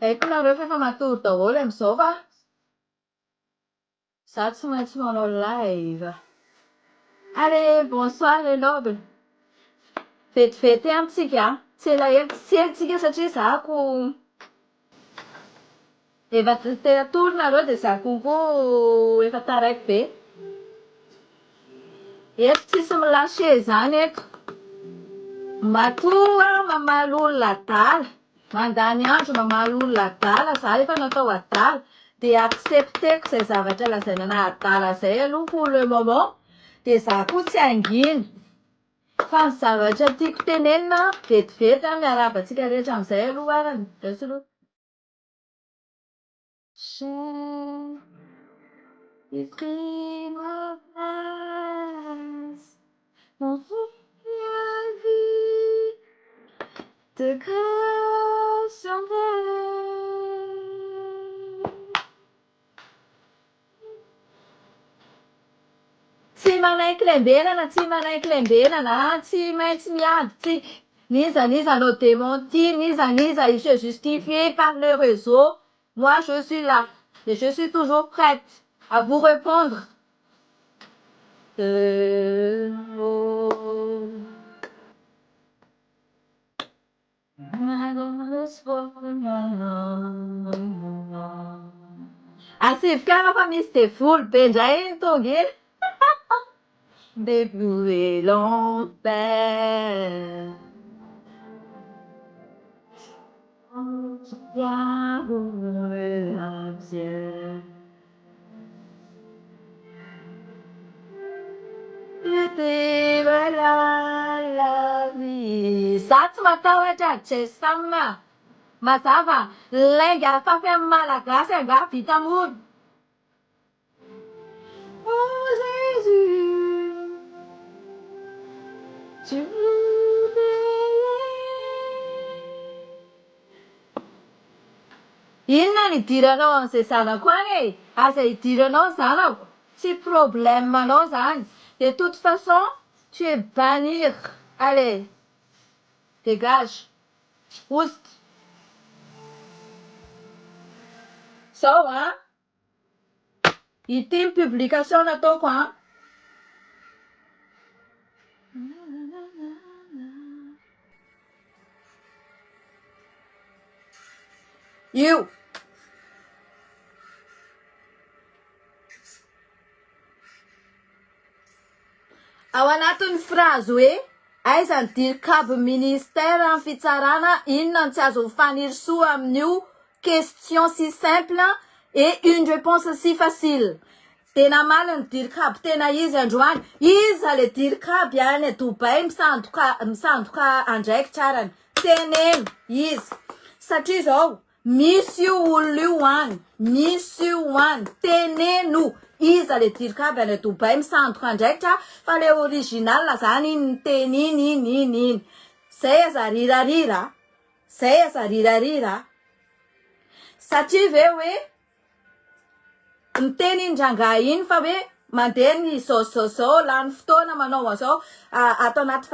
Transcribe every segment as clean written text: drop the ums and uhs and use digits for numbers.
Haiko nareo fa efa matory daholo amin'izao fa za tsy maintsy manao live. Allez, bonsoir les nobles. Vetivety ihany tsika a. Tsy elaela, tsy ela tsika satria za ko efa te hatory nareo dia za konko efa taraiky be. Eto tsisy mi-lâcher zany eto. Matoa mamaly olona adala, mandany andro mamaly olona adala, za efa natao adala, dia accepter-ko izay zavatra lazaina anahy adala izay aloha pour le moment, dia za koa tsy hangina. Fa ny zavatra tiako tenenina vetivety an, miarahaba antsika rehetra amin'izay aloha arany. J'ai pris ma place dans la vie de grâce Tsy manaiky lembenana, tsy manaiky lembenana an, tsy maintsy miady tsika. N'iza n'iza hanao démenti, n'iza n'iza hi se justifier par le réseau, moi je suis là et je suis toujours prête à vous répondre. Asivy kara fa misy devoly be indray iny tonga iny. Dévouer l'enfer. Za tsy matahotra Jesam a! Mazava, lainga afafy amin'ny Malagasy angaha vita mora? Oh Jésus, tu Inona no idiranao amin'izay zanako any e? Aza idiranao ny zanako, tsy problème anao zany. De toute façon, tu es bannir. Allez, dégage. Oust. Zao an, ity ny publication nataoko an. Io. Ao anatin'ny phrase hoe aiza ny dircab ministère ny fitsarana inona no tsy azon'i Fanirisoa amin'io question si simple et une réponse si facile. Dia namaly ny dircab tena izy androany. Iza le dircab any Dubaï misandoka misandoka andraikitra arany? Teneno iza? Satria izao misy io olona io any, misy io any, teneno iza le dircab any Dubaï misandoka andraikitra fa le original zany iny niteny iny iny iny iny. Zay aza rirarira a! Zay aza rirarira a! Satria ve hoe Miteny iny rangahy iny fa hoe mandeha ny zao zao zao, lany fotoana manao an'izao ato anaty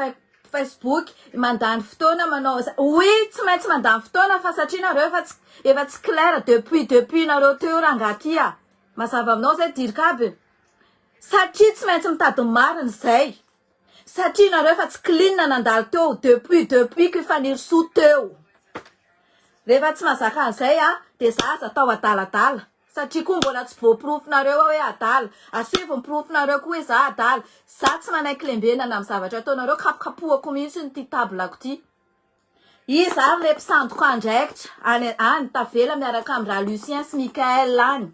Facebook, mandany fotoana manao an'izao. Oui, tsy maintsy mandany fotoana fa satria nareo efa tsy efa tsy clair depuis depuis nareo teo rangahy ty a. Mazava aminao zay dircab? Satria tsy maintsy mitady ny marina izay. Satria nareo efa tsy clean nandalo teo depuis depuis que Fanirisoa teo. Rehefa tsy mahazaka an'izay aho dia za aza atao adaladala satria koa mbola tsy voaporofonareo aho hoe adala. Asaivo ny porofonareo koa hoe za adala. Za tsy manaiky lembenana amin'ny zavatra ataonareo, kapokapohako mihitsy ity table-ko ity. Iza ary le mpisandoka andraikitra any any tavela miaraka amin'i Ra Lucien sy Mickaël any?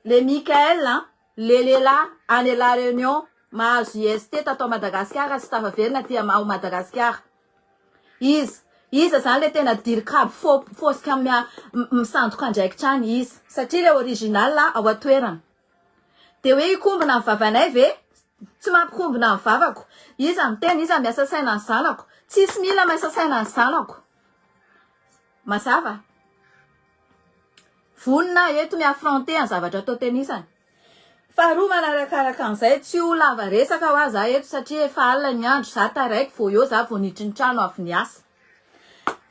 Le Mickaël an, le lehilahy any La Réunion mahazo IST tato Madagasikara sy tafaverina aty ao Madagasikara. Iza? Iza zany le tena dircab faux fosika misandoka andraikitra any? Iza? Satria le original ao an-toerana. De hoe hikombona ny vavanay ve? Tsy mampikombona ny vavako. Iza miteny, iza miasa saina ny zanako? Tsisy mila miasa saina ny zanako. Mazava? Vonona aho eto mi-affronter ny zavatra atao tenisany. Faharoa manarakaraka an'izay, tsy ho lava resaka hoa za eto satria efa alina ny andro, za taraiky vao eo za vao niditry ny trano avy niasa.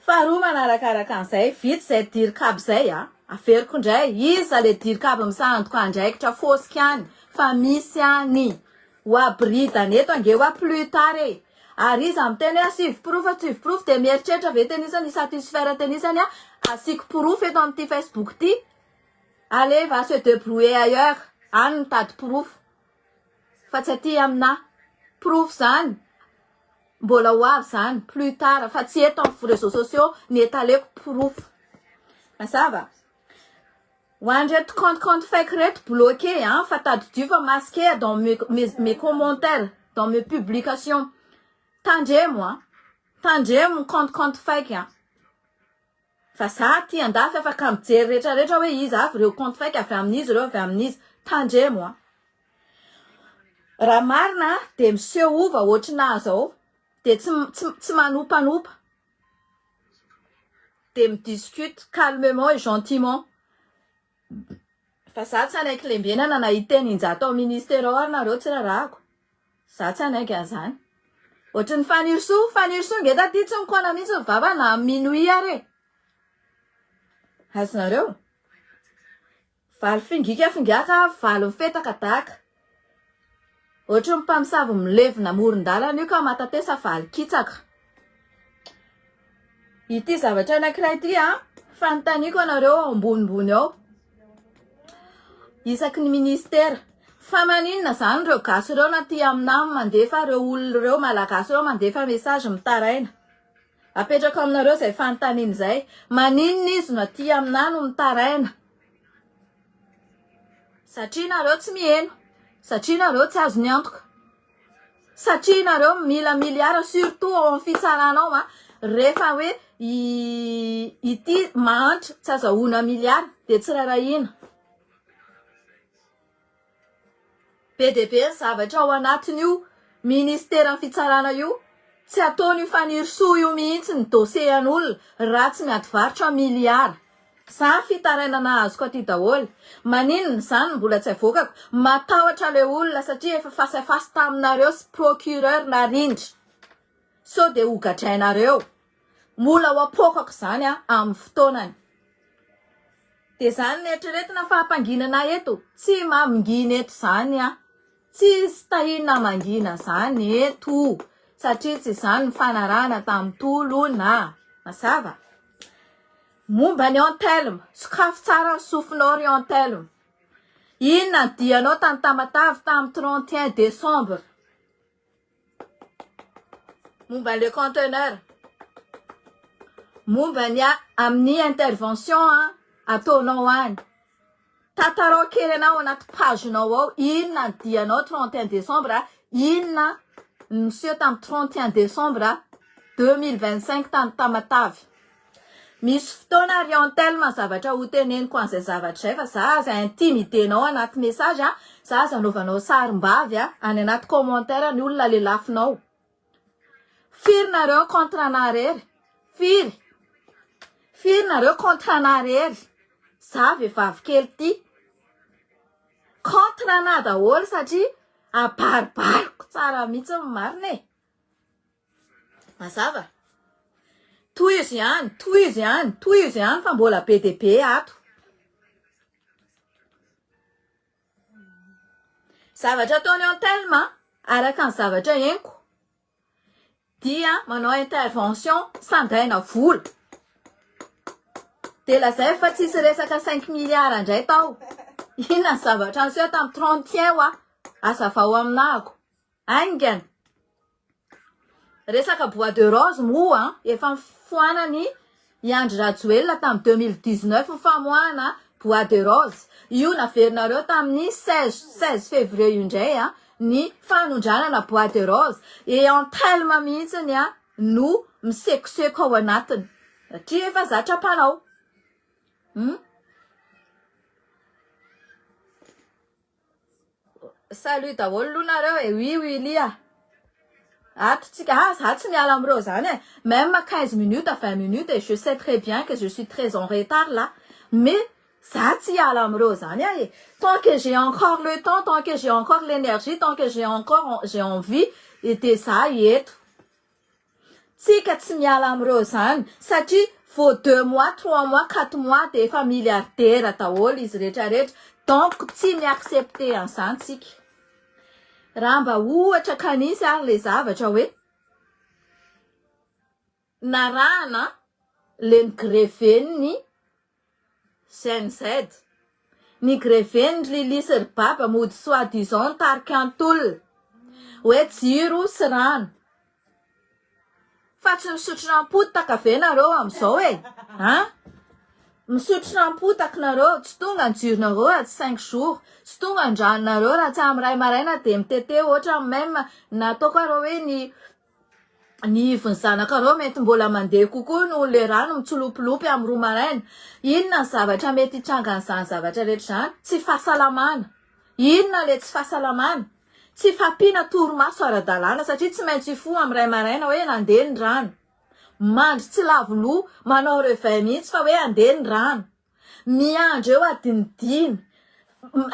Faharoa manarakaraka an'izay, vita izay dircab izay a! Averiko indray, iza le dircab misandoka andraikitra fosika any fa misy any! Ho abridana eto ange hoa plus tard e! Ary iza miteny hoe asivo porofo asivo porofo dia mieritreritra ve tenisany hi-satisfaire tenisany a! Asiako porofo eto amin'ity facebook ity! Allez va se debrouiller ailleurs, any mitady porofo fa tsy aty aminà! Porofo zany! Mbola ho avy zany plus tard fa tsy eto amin'ny réseaux sociaux ny etaleko porofo. Mazava? Ho an'ireto compte compte fake reto bloqué an fa tadidio fa masqué dans mes mes mes commentaires dans mes publications. Tandremo an! Tandremo ny compte compte fake an! Fa za aty andafy afaka mijery rehetra rehetra hoe iza avy ireo compte fake avy amin'iza ireo avy amin'iza. Tandremo an! Raha marina dia miseho hova ohatrinà zao dia tsy tsy tsy manompanopa dia mi-discute calmement et gentiment fa za tsy hanaiky lembenana na hiteny injato ao ministera ao ary nareo tsy rarahako za tsy hanaiky an'izany ohatrin'ny Fanirisoa Fanirisoa nge taty tsy mikaona mihitsy ny vava na amin'ny minuit ary e azonareo Valy fingika fingaka valy mifetaka daka. Ohatry ny mpamosavy milevina amoron-dalana io ka matatesa valy kitsaka. Ity zavatra anankiray ity an, fanontaniako anareo ao ambonimbony ao, isaky ny ministera, fa maninona izany ireo gasy ireo na aty aminà mandefa ireo olona ireo, malagasy ireo mandefa message mitaraina? Apetrako aminareo izay fanontaniana izay, maninona izy no aty aminà no mitaraina? Satria nareo tsy miheno, satria nareo tsy azony antoka, satria nareo mila miliara surtout ao amin'ny fitsarana ao an, rehefa hoe ity mahantra tsy azahoana miliara dia tsy rarahina. Be dia be ny zavatra ao anatin'io ministeran'ny fitsarana io, tsy ataon'io Fanirisoa io mihitsy ny dossier an'olona raha tsy miady varotra miliara. Zany fitarainana azoko aty daholo. Maninona izany no mbola tsy avoakako? Matahotra le olona satria efa face à face taminareo sy procureur narindra. Sao dia ho gadrainareo. Mbola ho apoakako izany amin'ny fotoanany. Dia izany no eritreretina fa hampanginana ahy eto? Tsy mamingina eto izany aho. Tsisy tahina mangina izany eto. Satria tsy izany ny fanarahana tamin'ny tolona. Mazava? Momba ny Anthelme, sokafy tsara ny sofinao ry Anthelme. Inona ny dianao tany Tamatave tamin'ny 31 décembre? Momba le conteneur. Momba ny amin'ny intervention ataonao any. Tantarao kely anao anaty page-nao ao inona ny dianao 31 décembre, inona ny niseho tamin'ny 31 décembre 2025 tany Tamatave. Misy fotoana ry Anthelme zavatra ho teneniko an'izay zavatra izay fa za aza intimider-nao anaty message a, za aza anaovanao sarim-bavy a, any anaty commentaire ny olona lelafinao. Firy nareo contre anah rery? Firy? Firy nareo contre anah rery? Za vehivavy kely ty. Contre anah daholo satria abaribariko tsara mihitsy ny marina e. Mazava? Tohizo ihany, tohizo ihany, tohizo ihany fa mbola be dia be ato. Zavatra ataony Anthelme, araka ny zavatra henoko, dia manao intervention sandaina vola. Dia lazaiko fa tsisy resaka cinq milliards indray tao. Inona ny zavatra niseho tamin'ny 31 hoa? Azavao aminahako. Haingana! Resaka bois de rose moa efa nifoanan'i i Andry Rajoelina tamin'ny 2019 ny famoahana bois de rose. Io naverinareo tamin'ny 16 16 février io indray ny fanondranana bois de rose. Et Anthelme mihitsy no misekoseko ao anatiny satria efa zatra mpanao. Hum. Salut daholo aloha nareo e, oui Willy a! Ato tsika, ah za tsy miala amin'ireo zany e, même 15 minutes 20 minutes et je sais très bien que je suis très en retard là, mais za tsy hiala amin'ireo zany aho e, tant que j'ai encore le temps, tant que j'ai encore l'énergie, tant que j'ai encore j'ai envie de za eto. Tsika tsy miala amin'ireo zany satria vao deux mois, trois mois, quatre mois dia efa milliardaire daholo izy rehetra rehetra donc tsy mi-accepter an'izany tsika. Raha mba ohatra ka nisy ary le zavatra hoe narahana le ni-greven'ny Gen Z, ni-greven'ny Lily sy ry Baba mody soit disant nitarika ny tolona hoe jiro sy rano. Fa tsy misotro rano-potaka ve nareo amin'izao e? An? Misotro rano-potaka nareo, tsy tonga ny jironareo raha tsy cinq jours, tsy tonga ny ranonareo raha tsy amin'ny iray maraina dia mitete ohatra même na ataoko ary hoe ny ny ivon'ny zanakareo mety mbola mandeha kokoa noho le rano mitsilopilopy amin'ny roa maraina. Inona ny zavatra mety hitrangan'izany zavatra rehetra izany? Tsy fahasalamana. Inona le tsy fahasalamana? Tsy fahampiana torimaso ara-dalàna satria tsy maintsy hifoha amin'ny iray maraina hoe nandeha ny rano. Mandry tsy lavo loha, manao réveil mihitsy fa hoe handeha ny rano. Miandry eo adiny dimy.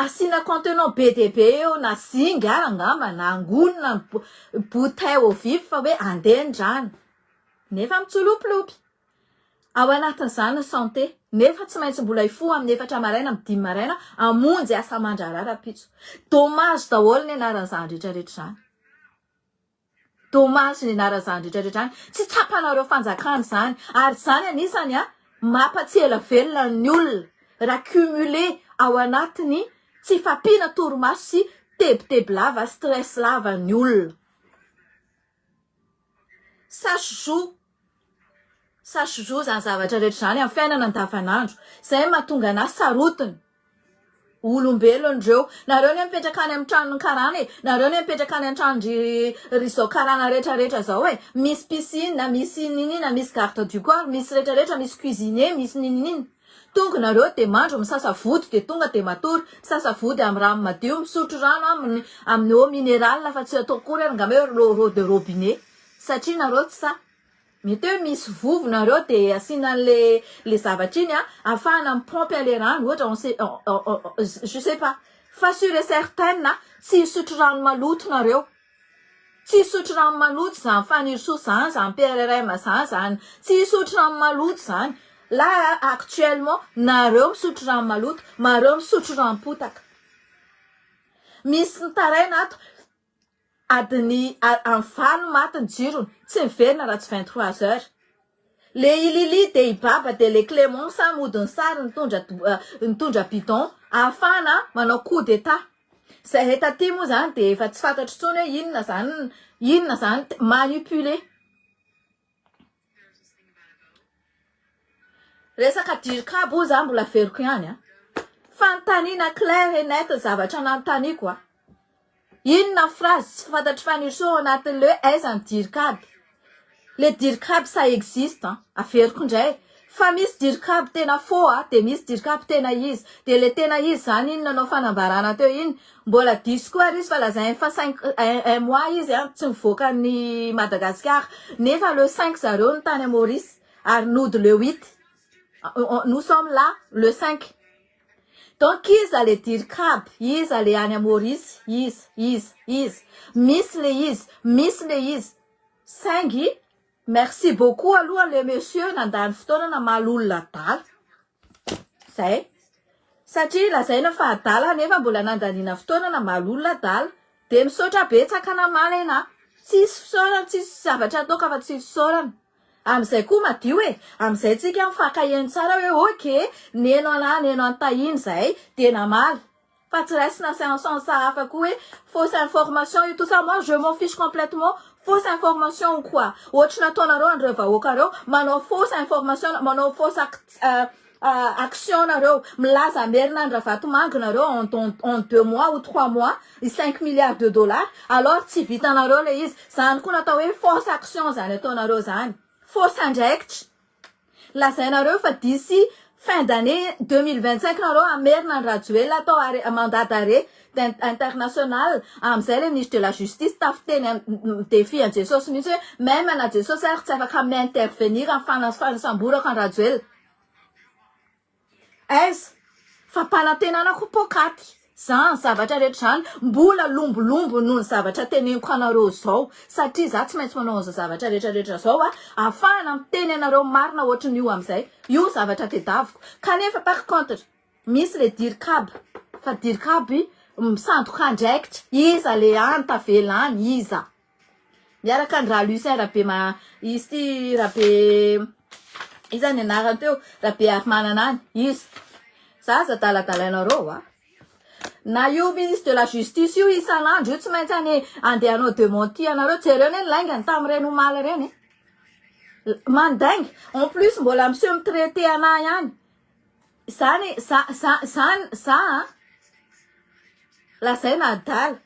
Asiana contenant be dia be eo na zinga ary angamba na angonina ny bouteille eau vive fa hoe handeha ny rano. Nefa mitsolopilopy. Ao anatin'izany ny santé, nefa tsy maintsy mbola hifoha amin'ny efatra maraina amin'ny dimy maraina hamonjy asa aman-draharaha rahampitso. Dommage daholo ny anaran'izany rehetra rehetra izany. Dommage ny anaran'izany rehetra rehetra izany. Tsy tsapanareo fanjakana izany. Ary izany anisany a, mampatsiela velona ny olona raha cumulé ao anatin'ny tsy fahampiana torimaso sy tebiteby lava, stress lava ny olona. Sache joue. Sache joue zany zavatra rehetra zany amin'ny fiainana andavanandro. Zay no mahatonga anah sarotiny. Olombelona ireo. Nareo anie mipetraka any amin'ny tranon'ny karana e. Nareo anie mipetraka any an-tranon-dry ry zao karana rehetra rehetra zao e. Misy piscine, misy ninina, misy garde du corps, misy rehetra rehetra, misy cuisinier, misy nininina. Tonga nareo dia mandro misasa vody dia tonga dia matory, misasa vody amin'ny rano madio, misotro rano amin'ny amin'ny eau minérale fa tsy atao akory ary angamba hoe eau de robinet satria nareo tsy sahy. Mety hoe misy vovo nareo dia asiana an'le le zavatra iny ahafahana mi-pompe an'le rano ohatra on sait je sais pas fa sur et certaine tsy hisotro rano maloto nareo. Tsy hisotro rano maloto izany Fanirisoa izany, izany PRRM izany, izany. Tsy hisotro rano maloto izany. Là actuellement, nareo misotro rano maloto, mareo misotro ranom-potaka. Misy mitaraina ato, adiny amin'ny valo maty ny jirony, tsy miverina raha tsy 23 heures. Le i Lily de i Baba de le Clémence mody ny sary nitondra nitondra bidon ahafahana manao coup d'etat. Zahay taty moa zany de efa tsy fantatro intsony hoe inona zany inona zany manipuler. Resaka dircab hoy za mbola averiko ihany a. Fanontaniana clair et net ny zavatra nanontaniako a. Inona ny phrase tsy fantatr'i Fanirisoa ao anatin'le hoe aiza ny dircab? Le dircab ça existe an, averiko indray fa misy dircab tena faux a, de misy dircab tena izy, de le tena izy zany iny nanao fanambarana teo iny, mbola diso koa ary izy fa lazainy fa cinq un mois izy an tsy mivoaka an'i Madagasikara, nefa le cinq zareo no tany Maurice ary nody le huit, nous sommes là le cinq. Donc iza le dircab, iza le any Maurice, iza, iza, iza. Misy le izy, misy le izy. Saingy merci beaucoup aloha le monsieur nandany fotoana namaly olona adala. Zay. Satria lazaina fa adala nefa mbola nandaniana fotoana namaly olona adala. Dia misaotra betsaka namaly enah. Tsisy fisaorana, tsisy zavatra ataoko afa-tsy fisaorana. Amin'izay koa madio e! Amin'izay tsika mifankaheno tsara hoe ok, neno anah neno an'i Tahiana izahay dia namaly. Fa tsy raisina en sens hafa koa hoe fausse information io tout ça, moi je m'en fiche complètement, fausse information ou quoi? Ohatry ny ataonareo an'ireo vahoaka ireo, manao fausse information, manao fausse action nareo, milaza hamerina an'i Ravatomanga nareo en en deux mois ou trois mois, ny cinq milliards de dollars, alors tsy vitanareo le izy, zany koa natao hoe fausse action zany ataonareo zany, fausse andraikitra, lazainareo fa d'ici fin d'année 2025 nareo hamerina an'i Rajoelina atao arrêt mandat d'arrêt international, amizay le ministre de la justice tafiteny mi-défi an'i Jesosy mihitsy hoe même na Jesosy ary tsy afaka mi-intervenir amin'ny fanasamborako an'i Rajoelina. Aiza? Fampanantenana koa poakaty. Zany zavatra rehetra zany mbola lombolombo noho ny zavatra teneniko anareo zao satria za tsy maintsy manao an'izao zavatra rehetra rehetra zao a afahana miteny anareo marina ohatrin'io amizay io zavatra tedaviko kanefa par contre misy le dircab fa dircab misandoka andraikitra iza le any tavela any iza miaraka any ra Lucien Rabema izy ty Rabe iza ny anarany teo Rabearimanana any iza za aza adaladalainareo a na io ministre de la justice io isan'andro io tsy maintsy any andeha hanao dementi anareo jereo anie ny laingany tamin'ireny omaly ireny e mandainga en plus mbola miseho mi-traiter anah ihany zany za za zany za a lazaina adala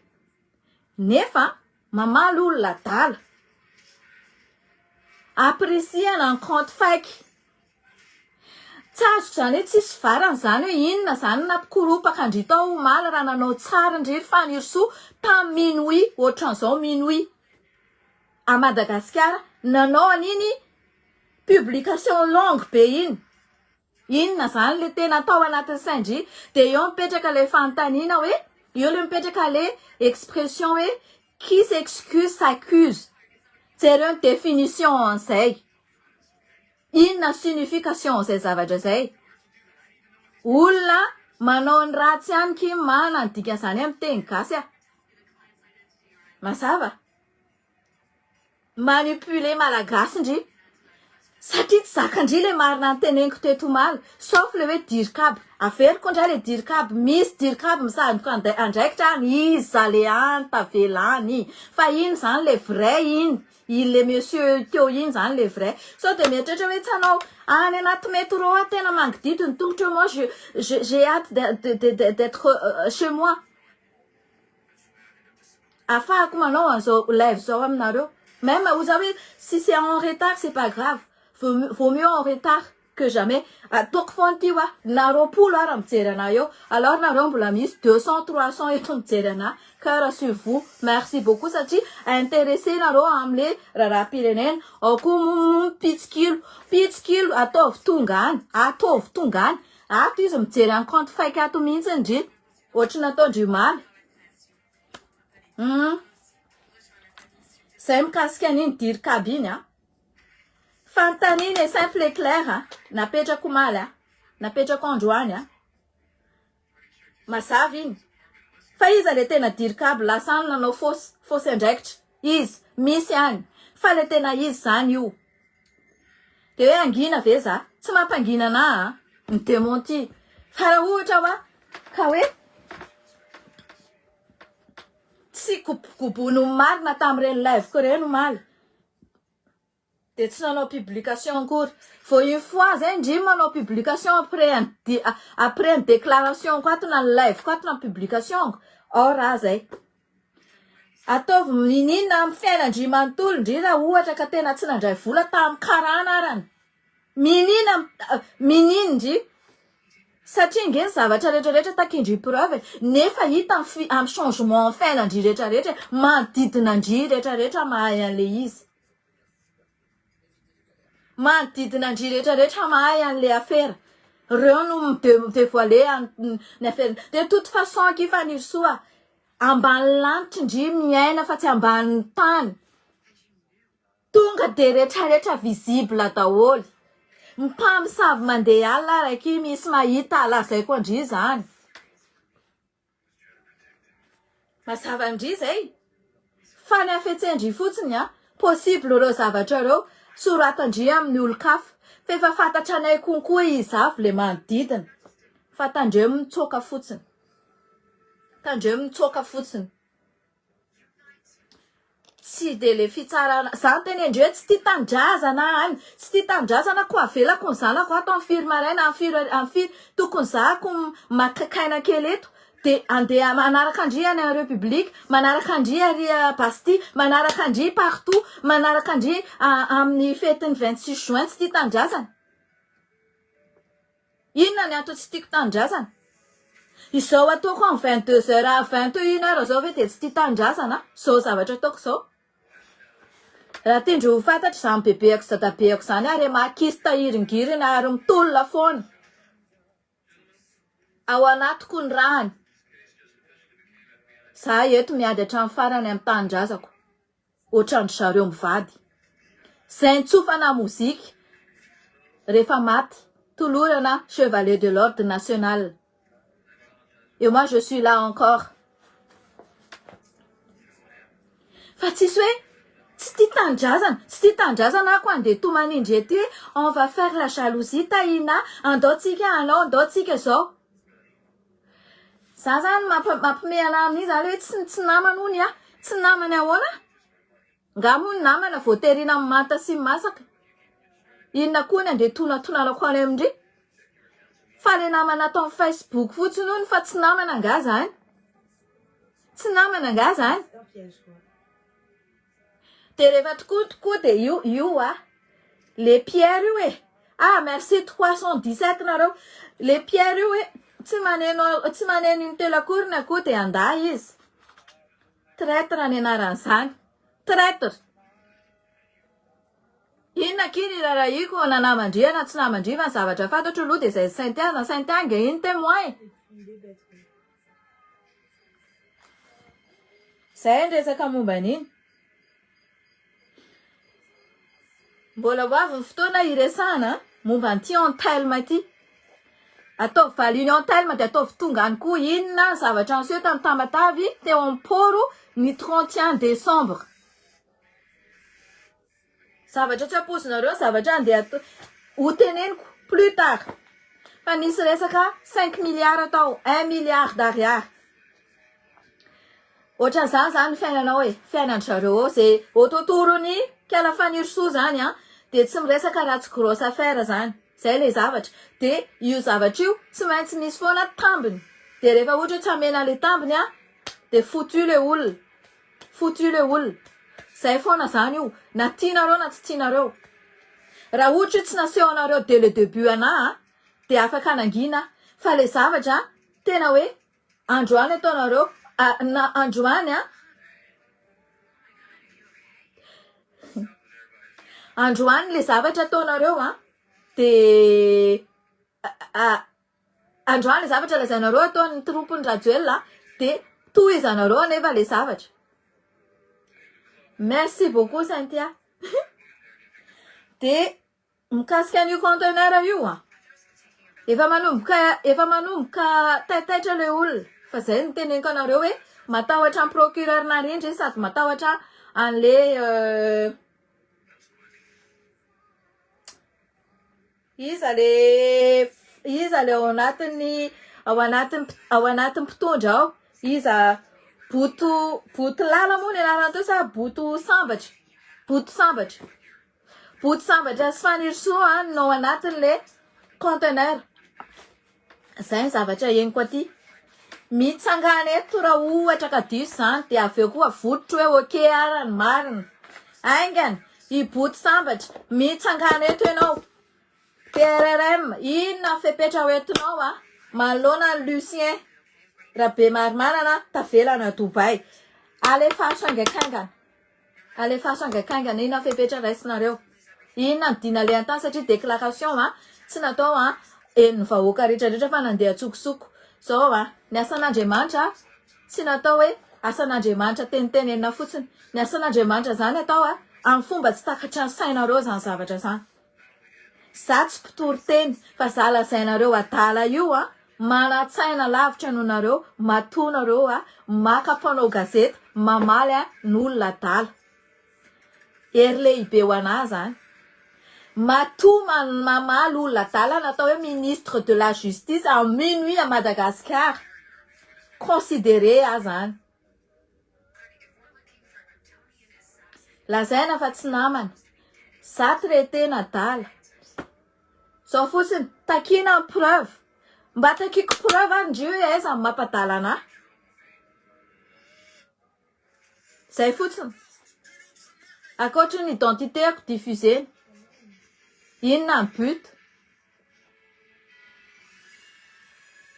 Nefa mamaly olona adala. Ampirisihana ny compte fake. Tsy azoko zany hoe tsisy varany zany hoe inona zany nampikoropaka ndry tao omaly raha nanao tsara ndry ry Fanirisoa tam minuit ohatran'izao minuit à Madagasikara nanao an'iny publication longue be iny. Inona zany le tena atao anatin'ny sain-dry? De eo mipetraka le fanontaniana hoe, eo le mipetraka le expression hoe qui s'excuse s'accuse. Jereo ny définition an'izay. Inona signification an'izay zavatra zay? Olona manao ny ratsy ihany ki mana ny dikan'izany amin'ny teny gasy a. Mazava? Manipuler malagasy ndry satria tsy zakandry le marina noteneniko teto omaly sauf le hoe dircab averiko ndray le dircab misy dircab misandoka andraikitra any iza le any tavela any fa iny zany le vrai iny iny le monsieur teo iny zany le vrai sao de mieritreritra hoe tsy hanao any anaty metro aho tena mangididy ny tongotro moi je j'ai hâte d'etre chez moi. Afahako manao an'izao live zao aminareo même hoy za hoe si c'est en retard c'est pas grave vaut mieux en retard que jamais ataoko foana ity hoa na 20 ara mijery anah eo alors nareo mbola misy 200 300 eto mijery anah cœur sur vous merci beaucoup satria intéressé nareo amle raharaham-pirenena ao koa moa mpitsikilo mpitsikilo ataovy tonga any ataovy tonga any ato izy mijery any compte fake ato mihitsy ndry Ohatry ny nataon-dry omaly. Hum. Zay mikasika an'iny dircab iny a. Fanontaniana e simple et clair a. Napetrako omaly a. Napetrako androany a. Mazava iny. Fa iza le tena dircab lasa any nanao fausse fausse andraikitra? Iza? Misy any. Fa le tena izy zany io. De hoe hangina ve za? Tsy mampangina anah a! Ny dementi. Fa raha ohatra hoa ka hoe tsy gobogoboin'ny marina tamin'ireny live-ko ireny omaly de tsy nanao publication akory. Vao une fois zay ndry manao publication après ny après ny déclaration-ko ato na ny live-ko ato na ny publication-ko, ao raha zay. Ataovy mininona amin'ny fiainan-dry manontolo ndry raha ohatra ka tena tsy nandray vola tamin'ny karana arany. Minina mininn ndry. Satria nge ny zavatra rehetra rehetra takin-dry preuve e. Nefa hita amin'ny fi- amin'ny changement amin'ny fiainan-dry rehetra rehetra e. Manodidina an-dry rehetra rehetra mahay an'le izy. Manodidina an-dry rehetra rehetra mahay an'le afera. Reo no mi-devoiler ny afera. De toute façon akia Fanirisoa, ambany lanitra ndry miaina fa tsy ambanin'ny tany. Tonga de retraretra visible daholo. Mpamosavy mandeha alina ary akia misy mahita lazaiko an-dry zany. Mazava ndry zay. Fa ny hafetsen-dry fotsiny an, possible ireo zavatra ireo soratan-dry amin'ny olon-kafa. Fa efa fantatra anay konkoa iza avy le manodidina. Fa tandremo mitsoaka fotsiny. Tandremo mitsoaka fotsiny. Tsy de le fitsarana, za niteny an-dry hoe tsy tia tanindrazana any, tsy tia tanindrazana ko avelako ny zanako ato amin'ny firy maraina, amin'ny firy amin'ny firy, tokony zahako maka kaina kely eto de andeha manaraka an-dry any République, manaraka an-dry ary Bastille, manaraka an-dry partout, manaraka an-dry amin'ny fetin'ny 26 juin, tsy tia tanindrazana. Inona ny antony tsy tiako tanindrazana? Izao ataoko amin'ny 22 heures à 21 heures izao ve dia tsy tia tanindrazana? Izao zavatra ataoko izao? Raha tian-dry ho fantatra izany bebeako sy dadabeako izany ary makis tahiringiriny ary mitolona foana. Ao anatiko ny rany. Za eto miady hatramin'ny farany amin'ny tanindrazako. Ohatran-dry zareo mivady. Zay nitsofana mozika rehefa maty tolorana chevalier de l'ordre national. Et moi je suis là encore. Fa tsisy hoe tsy tia tanindrazana, tsy tia tanindrazana ako andeha tomanindry ety hoe on va faire la jalousie Tahina, andao tsika hanao, andao tsika zao. Za zany mampime anah amin'iny zany hoe tsy tsy namany hono ah, tsy namany ahoana? Nga moa ny namana voaterina amin'ny manta sy ny masaka? Inona koa ny andeha tonatonanako any amin-dry? Fa le namana ato amin'ny Facebook fotsiny hono fa tsy namana angaha zany? Tsy namana angaha zany? Dia rehefa tokoa tokoa dia io io a le Pierre io e ah merci 317 nareo le Pierre io e tsy maneno tsy maneno intelo akory ny akoho dia andà izy traitre ny anaran'izany traitre inona akia ny raharahiako na naman-dry na tsy naman-dry fa ny zavatra fantatro aloha dia izay Cynthia na Cynthia ange iny témoin e Zay ny resaka momba an'iny. Mbola ho avy ny fotoana hiresahana momba an'ity Anthelme ity. Ataovy valio Anthelme dia ataovy tonga any koa inona ny zavatra niseho tany Tamatave teo amin'ny port ny 31 décembre. Zavatra tsy ampoizinareo ny zavatra andeha atao ho teneniko plus tard fa nisy resaka cinq milliards tao, un milliard d'ariary. Ohatran'izany zany ny fiainanao e, fiainan-dry zareo ao ze autotour-n'i Kiala Fanirisoa zany an, de tsy miresaka raha tsy grosse affaire zany, zay le zavatra, de io zavatra io tsy maintsy misy foana tambiny, de rehefa ohatra hoe tsy amena le tambiny an, de foutu le olona. Foutu le olona. Zay foana zany io, na tianareo na tsy tianareo. Raha ohatra hoe tsy naseho anareo dès le début anah de afaka nangina aho. Fa le zavatra tena hoe androany ataonareo na androany an, androany le zavatra ataonareo an de Androany le zavatra lazainareo ataon'ny troupe-n'i Rajoelina dia tohizanareo anefa le zavatra. Merci beaucoup Cynthia. Dia mikasika an'io conteneur io an, efa manomboka efa manomboka taitaitra le olona fa zay no teneniko anareo hoe matahotra ny procureur Narindra izy sady matahotra an'le Iza le iza le ao anatin'ny ao anatin'ny ao anatin'ny mpitondra ao? Iza Boto Boto Lala moa ny anarany teo sa Boto Sambatra? Boto Sambatra. Boto Sambatra sy Fanirisoa no ao anatin'le conteneur. Zay ny zavatra henoko aty. Mitsangana eto raha ohatra ka diso izany dia avy eo koa avototro hoe ok ara ny marina. Aingana, i Boto Sambatra, mitsangana eto ianao. PRRM, inona ny fepetra ho entinao a? Manoloana an'i Lucien Rabemarimanana tavela any Dubaï. Alefaso haingankaingana. Alefaso haingankaingana inona ny fepetra raisinareo? Inona ny dina alehan-tany satria déclaration a tsy natao a henon'ny vahoaka rehetra rehetra fa nandeha antsokosoko. Zao a, ny asan'Andriamanitra tsy natao hoe asan'Andriamanitra tenitenenina fotsiny. Ny asan'Andriamanitra zany atao a amin'ny fomba tsy takatry ny sainareo zany zavatra zany. Za tsy mpitory teny fa za lazainareo adala io a manan-tsaina lavitra noho nareo matoa nareo a maka mpanao gazety mamaly a ny olona adala. Hery lehibe ho anah zany. Matoa mamaly olona adala natao hoe ministre de la justice à minuit à Madagascar. Considéré ah zany. Lazaina fa tsy namana. Za traitena adala. Zao fotsiny, takiana ny preuve. Mba takiako preuve ary ndry hoe aiza ny mampadala anah. Zay fotsiny. Ankoatry ny identité-ko diffuser-na. Inona ny but?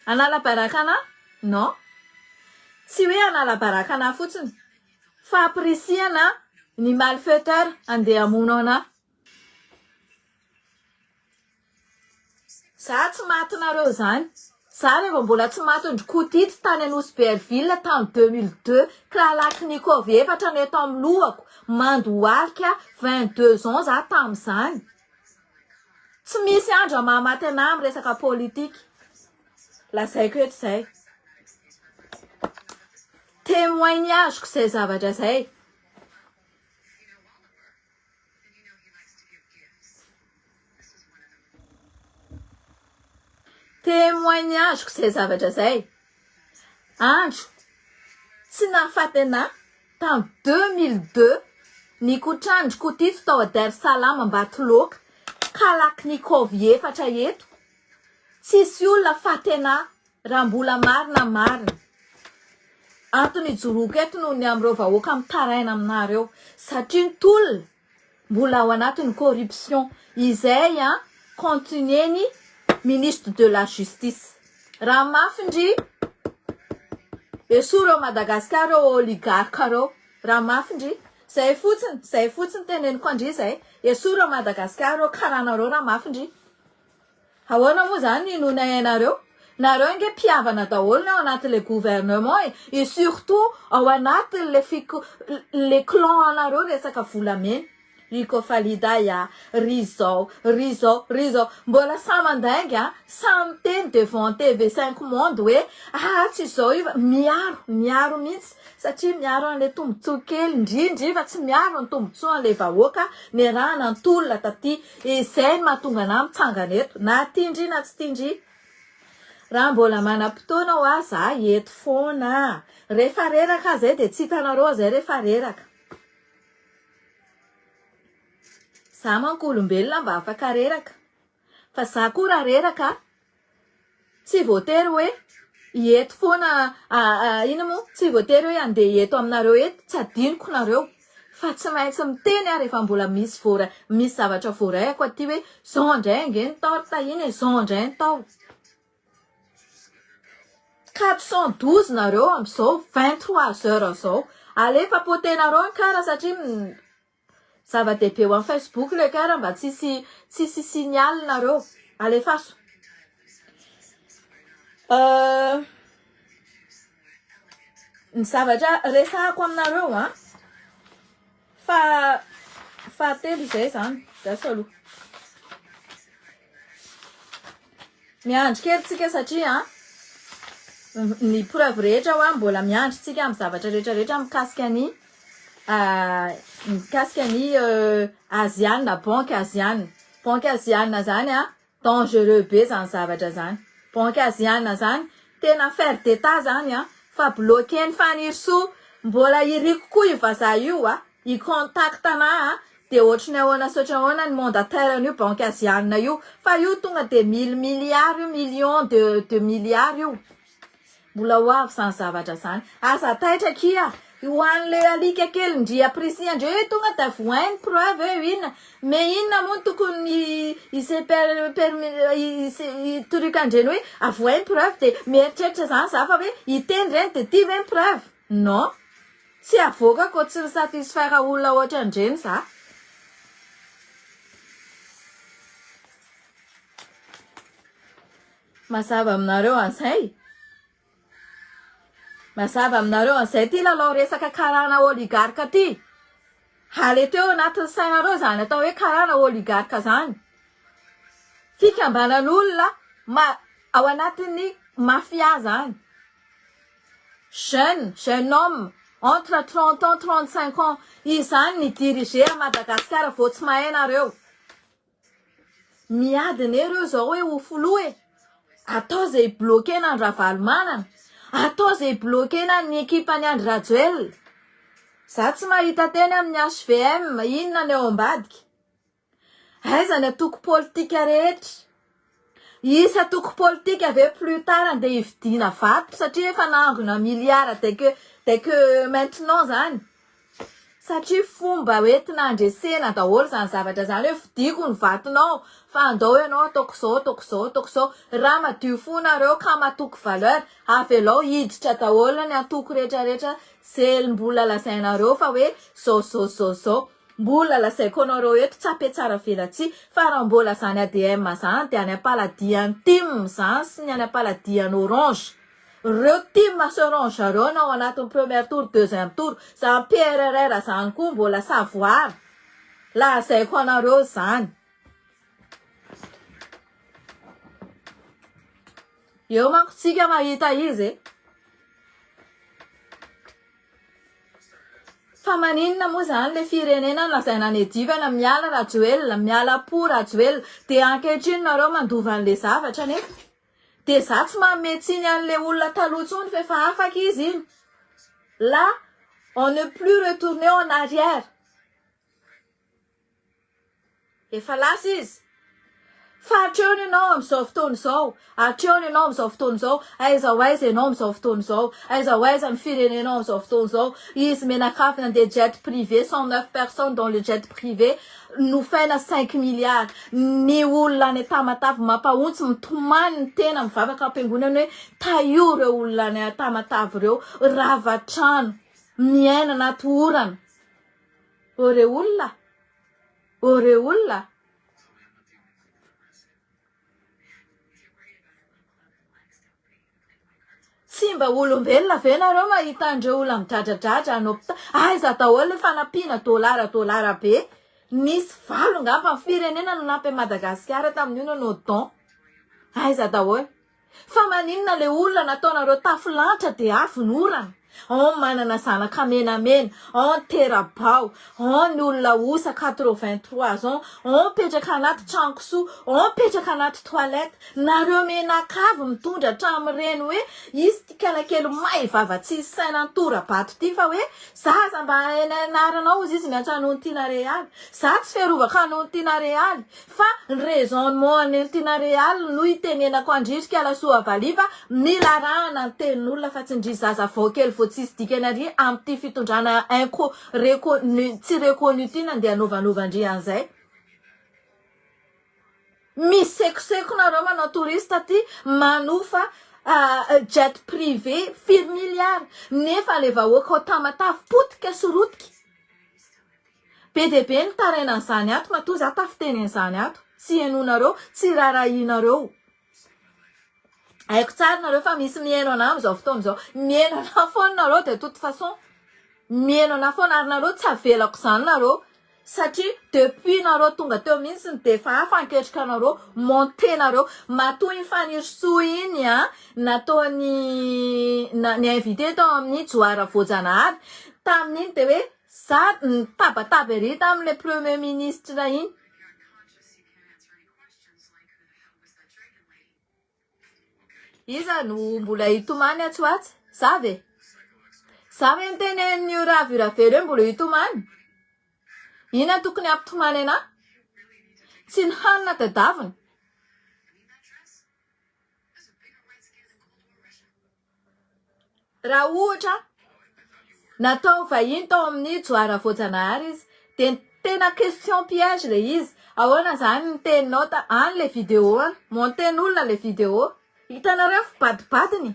Hanala baraka anah? Non. Tsy hoe hanala baraka anah fotsiny fa hampirisihana ny malfaiteur handeha hamono anah. Za tsy matinareo zany. Za revo mbola tsy matin-dry Kotity tany Anosy Berville tam 2002 Kalachnikov efatra no eto am lohako, mandohalika 22 ans za tamzany. Tsy misy andro maha-maty anah am resaka politika. Lazaiko eto zay. Témoignage-ko zay zavatra zay. Témoignage-ko izay zavatra izay. Andro tsy nahafaty anah tamin'ny 2002 nikotrandry kotito tao Dar Salam Ambatoloaka, Kalachnikov efatra eto. Tsisy olona faty anah raha mbola marina marina. Antony ijoroako eto noho ny amin'ireo vahoaka mitaraina aminareo satria ny tolona mbola ao anatin'ny corruption izay an continuer ny ministre de la justice. Raha mafy ndry esory ao Madagascar reo oligarque reo raha mafy ndry zay fotsiny zay fotsiny teneniko andry zay esory ao Madagascar reo karana reo raha mafy ndry. Ahoana moa zany ny inoana ianareo? Nareo ange mpihavana daholo ny ao anatin'le gouvernement e! Et surtout ao anatin'le fiko le clan anareo resaka volamena. Ry Kofalida ya, ry zao, ry zao, ry zao. Mbola samy mandainga an, samy miteny devant TV cinq monde hoe ah tsy izao io fa miaro, miaro mihitsy satria miaro an'le tombotsoa kely ndry ndry fa tsy miaro ny tombotsoa an'le vahoaka niarahana nitolona taty. Izay no mahatonga anah mitsangana eto, na tia ndry na tsy tia ndry. Raha mbola manam-potoana hoa za eto foana. Rehefa reraka aho zay dia tsy hitanareo aho zay rehefa reraka. Za manko olombelona mba afaka reraka. Fa za koa raha reraka Tsy voatery hoe eto foana inona moa, tsy voatery hoe handeha eto aminareo eto, tsy adinoko nareo fa tsy maintsy miteny aho rehefa mbola misy voaray, misy zavatra voarayako aty hoe zao indray ange ny tao ry Tahiana e, zao indray ny tao. 412 nareo amin'izao 23 heures zao, alefa potenareo ny kara satria Zava-dehibe ho an'i Facebook le car mba tsisy tsisy signal nareo. Alefaso. Euh, ny zavatra resahako aminareo an, fa fahatelo izay zany, raiso aloha. Miandry kely tsika satria ny preuve rehetra hoa mbola miandry tsika amin'ny zavatra rehetra rehetra mikasika ny mikasika ny Asiana, banque Asiana. Banque Asiana zany an, dangereux be zany zavatra zany. Banque Asiana zany tena affaire d'Etat zany an, fa bloquer-n'i Fanirisoa. Mbola iriko koa io vazaha io a. I contact anah a de ohatry ny ahoana sy ohatry ny ahoana ny mandataire an'io banque asiana io fa io tonga de mille milliards io millions de de milliards io mbola ho avy zany zavatra zany aza taitra akia ho an'le alika kely ndry apprécie ndry hoe tonga de avoahin ny preuve hoe inona mais inona moa no tokony hi se per permi truc andreny hoe avoahin ny preuve de mieritreritra zany za fa hoe hiteny reny de ty ve ny preuve non Tsy avoakako tsy mi-satisfaire olona ohatran'ireny za. Mazava aminareo an'izay? Mazava aminareo an'izay ty lalao resaka karana oligarque ty? Haleto eo anatin'ny sainareo zany atao hoe karana oligarque zany. Fikambanan'olona ma- ao anatin'ny mafia zany. Jeune, jeune homme, entre 30 ans, 35 ans, izany ny diriger à Madagascar vao tsy mahay nareo. Miady anie reo zao hoe ho filoha e. Atao ze hi-bloquer-na an'i Ravalomanana. Atao ze hi-bloquer-na ny ekipan'i Andry Rajoelina. Za tsy mahita teny amin'ny HVM, inona ny ao ambadika. Aiza ny antoko politika rehetra? Hisy antoko politika ve plus tard andeha hividiana vato satria efa nahangona milliards dès que dès que maintenant zany? Satria fomba hoentina handresena daholo zany zavatra zany hoe vidiako ny vatonao fa andao ianao ataoko zao ataoko zao ataoko zao. Raha madio fo nareo ka matoky valeur avelao hiditra daholo ny antoko rehetra rehetra ze mbola lazainareo fa hoe zao zao zao zao. Mbola lazaiko anareo eto tsy ampiatsara velatsihy fa raha mbola zany ADM zany dia any ampaladian'ny tim zany sy ny any ampaladian'ny orange. Reo tim sy orange reo no ao anatin'ny premier tour deuxième tour. Zany PRRR zany koa mbola savoir. Lazaiko anareo zany. Eo manko tsika mahita izy e. Fa maninona moa zany le firenena lazaina anedivana miala Rajoelina, miala po Rajoelina, de ankehitriny nareo mandova anle zavatra nefa? De za tsy manome tsiny anle olona taloha tsony fa efa afaka izy iny, là on ne plus retourner en arrière. Efa lasa izy. Fa hatreo ny ianao amin'izao fotoana izao. Hatreo ny ianao amin'izao fotoana izao. Aiza ho aiza ianao amin'izao fotoana izao. Aiza ho aiza ny firenenao amin'izao fotoana izao. Izy mianakavy nandeha jet privé, 109 personnes dans le jet privé, nofaina cinq milliards. Ny olona any Tamatave mampahontsy, mitomany ny tena, mivavaka am-piangonana hoe tahio ireo olona any Tamatave ireo. Rava trano, miaina anaty orana. Ô re olona! Ô re olona! Tsy mba olombelona ve nareo mahita an'ireo olona midradradradra any hopitaly? Aiza daholo le fanampiana dolara dolara be? Nisy valo angamba ny firenena nanampy an'i Madagasikara tamin'io nanao don. Aiza daholo? Fa maninona le olona nataonareo tafo lanitra de avy ny orana? Ao ny manana zanaka menamena, ao ny tera-bao, ao ny olona osa 83 ans, ao mipetraka anaty trano kisoa, ao mipetraka anaty toilette. Nareo menakavy mitondra hatramin'ireny hoe izy ty kalakely may vava tsisy saina nitora-bato ty fa hoe zaza mba anaranao ozy izy miantso an'i Ontiana Realy. Za tsy fiarovako an'i Ontiana Realy. Fa ny raisonnement an'i Entina Real no itenenako an-dry ry Kalasoa Valiha fa mila arahana ny tenin'olona fa tsy ndry zaza vao kely vao tsisy dikany ary amin'ity fitondrana inco reconnu tsy reconnu ity nandeha anaovanaovan-dry an'izay. Misekoseko nareo manao touriste aty manofa jet privé firy milliards nefa le vahoaka ao Tamatave potika sy rotika. Be dia be ny mitaraina an'izany ato matoa za tafiteny an'izany ato. Tsy henoinareo, tsy rarahianareo. Haiko tsara nareo fa misy mihaino anah amin'izao fotoana izao. Mihaino anah foana nareo de toute façon. Mihaino anah foana ary nareo tsy avelako izany nareo. Satria depuis nareo tonga teo mihitsy dia efa hafa ny ketrika anareo, monter nareo. Matoa iny Fanirisoa iny an, nataony ny invité tao amin'ny Johara Voajanahary, tamin'iny dia hoe Za nitabataba ery tamin'ilay premier ministre iny. Iza no mbola hitomany atsy ho atsy? Za ve? Za ve nitenenin'io Ravy Ravelo hoe mbola hitomany? Inona no tokony hampitomany anah? Tsy ny hanina tadaviny. Raha ohatra natao vahiny tao amin'ny Johara Voajanahary izy dia tena question piège le izy, ahoana izany ny teninao ta any le vidéo any, monter-n'olona le vidéo, hitanareo ny fibadibadiny,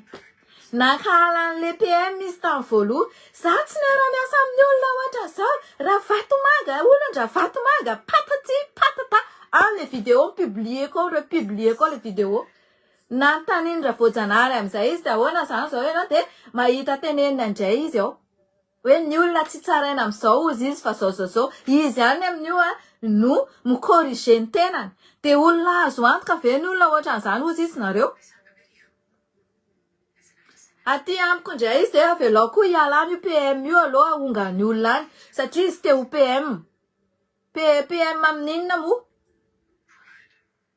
nankahala an'le PM izy tamin'ny voaloha, za tsy miara-miasa amin'ny olona ohatran'izao, Ravatomanga, olon-dRavatomanga, patati patata, any le vidéo mi-publier-ko ao, republier-ko ao le vidéo. Nanontanian'i Ravoajanahary amin'izay izy dia ahoana izany izao ianao dia mahita tenenina indray izy ao. Hoe ny olona tsy tsaraina amin'izao hozy izy fa zao zao zao. Izy ihany amin'io no mi-corriger ny tenany. Dia olona azo antoka ve ny olona ohatran'izany hozy izy nareo? Aty amiko indray izy dia avelao koa hiala any io PM io aloha ahongan'ny olona any satria izy te ho PM. PM amin'inona moa?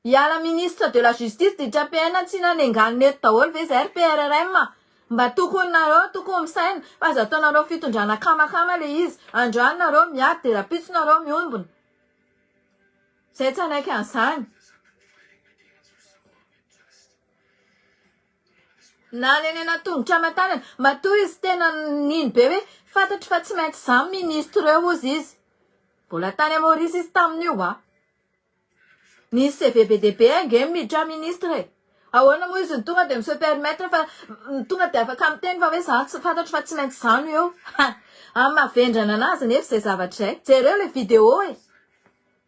Hiala ministre de la justice ditra PN tsy nanenganina eto daholo ve zay ry PRRM a! Mba tokony nareo tokony misaina fa aza ataonareo fitondrana akamakama le izy, androany nareo miady de rapitso nareo miombona. Zay tsy hanaiky an'izany. Nanenena tongotra aman-tanana, matoa izy tena nino be hoe fantatro fa tsy maintsy za ministre eo hozy izy. Mbola tany Maurice izy tamin'io a! Nisy CV be dia be ange miditra ministre e! Ahoana moa izy no tonga dia mi-se permettre fa tonga dia afaka miteny fa hoe za tsy fantatro fa tsy maintsy za no eo. Ha! Amin'ny maha vendrana anazy nefa izay zavatra izay. Jereo ilay vidéo e!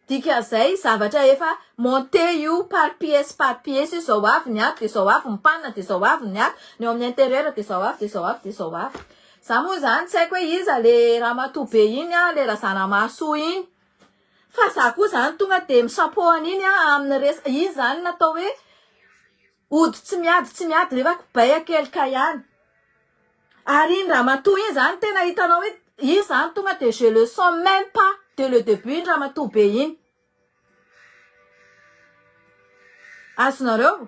Dikan'izay zavatra efa monté io par pièce par pièce io, izao avy ny ato dia izao avy ny panne dia izao avy ny ato, ny ao amin'ny intérieur dia izao avy dia izao avy dia izao avy. Za moa izany tsy haiko hoe iza le ramatoa be iny an, le Razanamahasoa iny. Fa za koa zany tonga de mi-chapeau an'iny an amin'ny resa iny zany natao hoe ody tsy miady tsy miady nefa kibay akelika ihany. Ary iny ramatoa iny zany tena hitanao hoe iny zany tonga de je le sens même pas dès le début iny ramatoa be iny. Azonareo?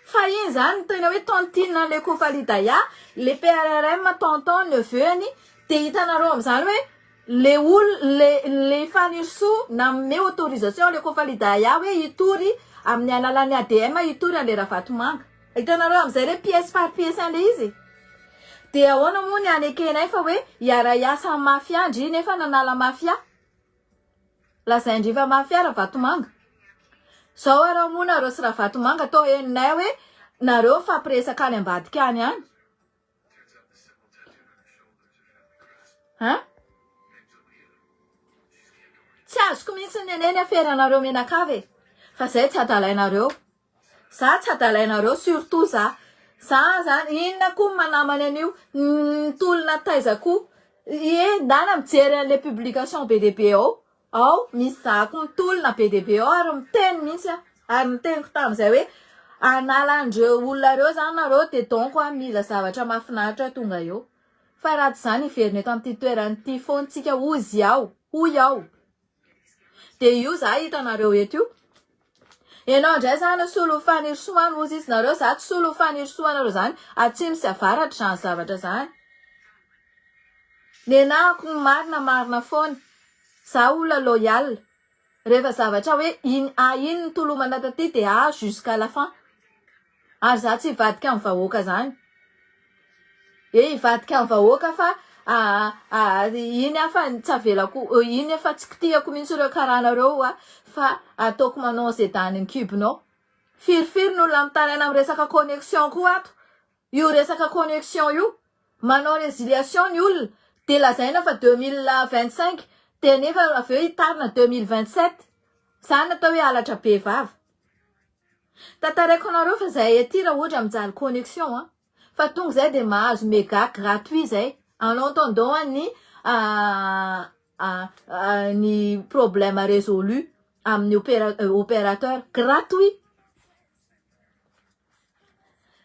Fa iny zany no tena hoe tontine an'le Kofalidaya, le PRRM tonton neveu-ny, de hitanareo am'zany hoe le ol le le Fanirisoa nanome autorisation le Kofalidaya hoe hitory amin'ny alalan'ny ADM hitory an'le Ravatomanga. Hitanareo am'zay le pièce par pièce an'le izy e. De ahoana moa ny hanekenay fa hoe hiara-hiasa amin'ny mafia ndry nefa nanala mafia? Lazain-dry fa mafia Ravatomanga. Zao arao moa nareo sy Ravatomanga toa henonay hoe nareo mifampiresaka any ambadika any any. Hein? Tsy azoko mihitsy ny anie ny aferanareo mianakavy e. Fa zay tsy adalainareo. Za tsy adalainareo surtout za. Za zany inona koa ny manamany an'io ny tolona taiza koa. Ie ndana mijery an'le publication be dia be ao. Ao misy za koa mitolona be dia be ao ary miteny mihitsy aho. Ary niteniko tamin'izay hoe hanala an'ireo olona ireo zany nareo dia donc a mila zavatra mahafinaritra tonga eo. Fa raha tsy izany hiverina eto amin'ity toerana ity foana tsika hozy aho, hoy aho. Dia io za hitanareo eto io. Enao indray zany solo Fanirisoa ozy izy nareo za tsy solo Fanirisoa nareo zany atsimo sy avaratra zany zavatra zany. Nenahako ny marina marina foana. Za olona loyal. Rehefa zavatra hoe iny A iny ny tolomana taty dia A jusqu'à la fin. Ary za tsy hivadika amin'ny vahoaka zany. He hivadika amin'ny vahoaka fa iny aho fa tsy avelako iny efa tsy kitihako mihitsy ireo karana ireo a fa ataoko manao ze danin'ny kibonao. Firifiry ny olona mitaraina amin'ny resaka connexion koa ato. Io resaka connexion io. Manao résiliation ny olona dia lazaina fa 2025 dia nefa avy eo hitarina 2027. Zany atao hoe halatra be vava. Tantaraiko anareo fa zahay aty raha ohatra mijaly connexion an, fa tonga zay dia mahazo mega gratuit zay en entendant ny ny problème résolu amin'ny opérateur gratuit.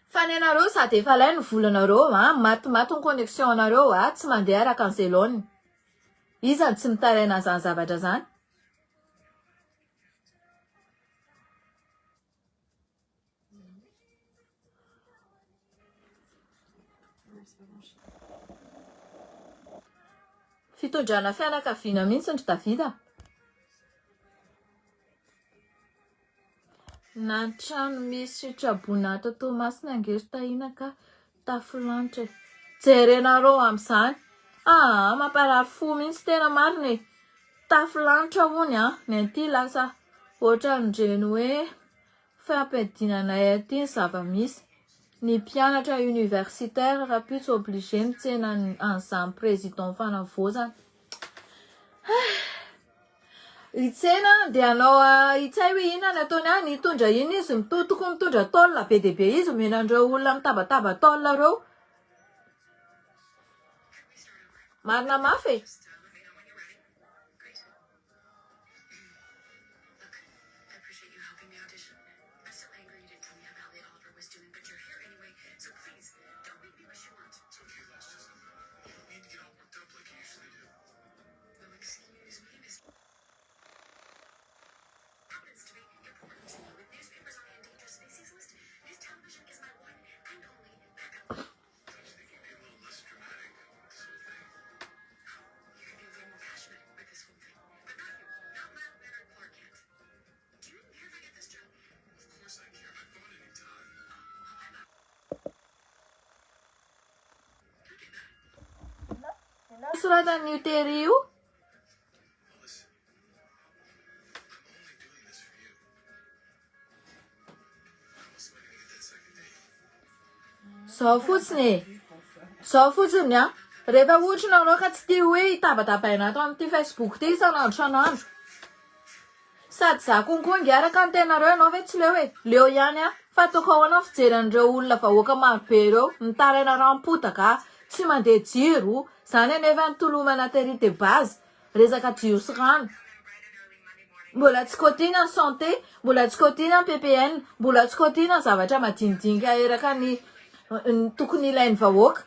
Fa ny anareo sady efa alainy ny volanareo an, matimaty ny connexion anareo an, tsy mandeha araka an'izay laoniny. Iza no tsy mitaraina an'izany zavatra izany? Fitondrana fianakaviana mihitsy ry Davida. Na ny trano misy traboina ato Toamasina ange ry Tahiana ka tafo lanitra e. Jerenareo amin'izany. Aa mamparary fo mihitsy tena marina e. Tafo lanitra hono an, ny an'ity lasa ohatran'ireny hoe fampiadinanay aty ny zava-misy. Ny mpianatra universitaire rahampitso obligé mitsena an'izany président fanavaozana. Hitsena dia hanao tsy hay hoe inona ny ataony any, hitondra inona izy, tokony mitondra tôle be dia be izy omena an'ireo olona mitabataba tôle ireo. Marina mafy e! Soratan'io tery io. Zao fotsiny e! Zao fotsiny an! Rehefa ohatra nareo ka tsy tia hoe hitabatabaina ato amin'ity Facebook ity isan'andro isan'andro. Sady za konko ange araka ny tenareo ianao ve tsy leo e! Leo ihany aho. Fa ataoko ahoana ny fijery an'ireo olona vahoaka maro be ireo mitaraina ranom-potaka, tsy mandeha jiro, zany anefa ny tolomana tery de base, resaka jiro sy rano. Mbola tsy kaotiana ny santé, mbola tsy kaotiana ny PPN, mbola tsy kaotiana ny zavatra madinidinika eraka ny ny tokony ilain'ny vahoaka.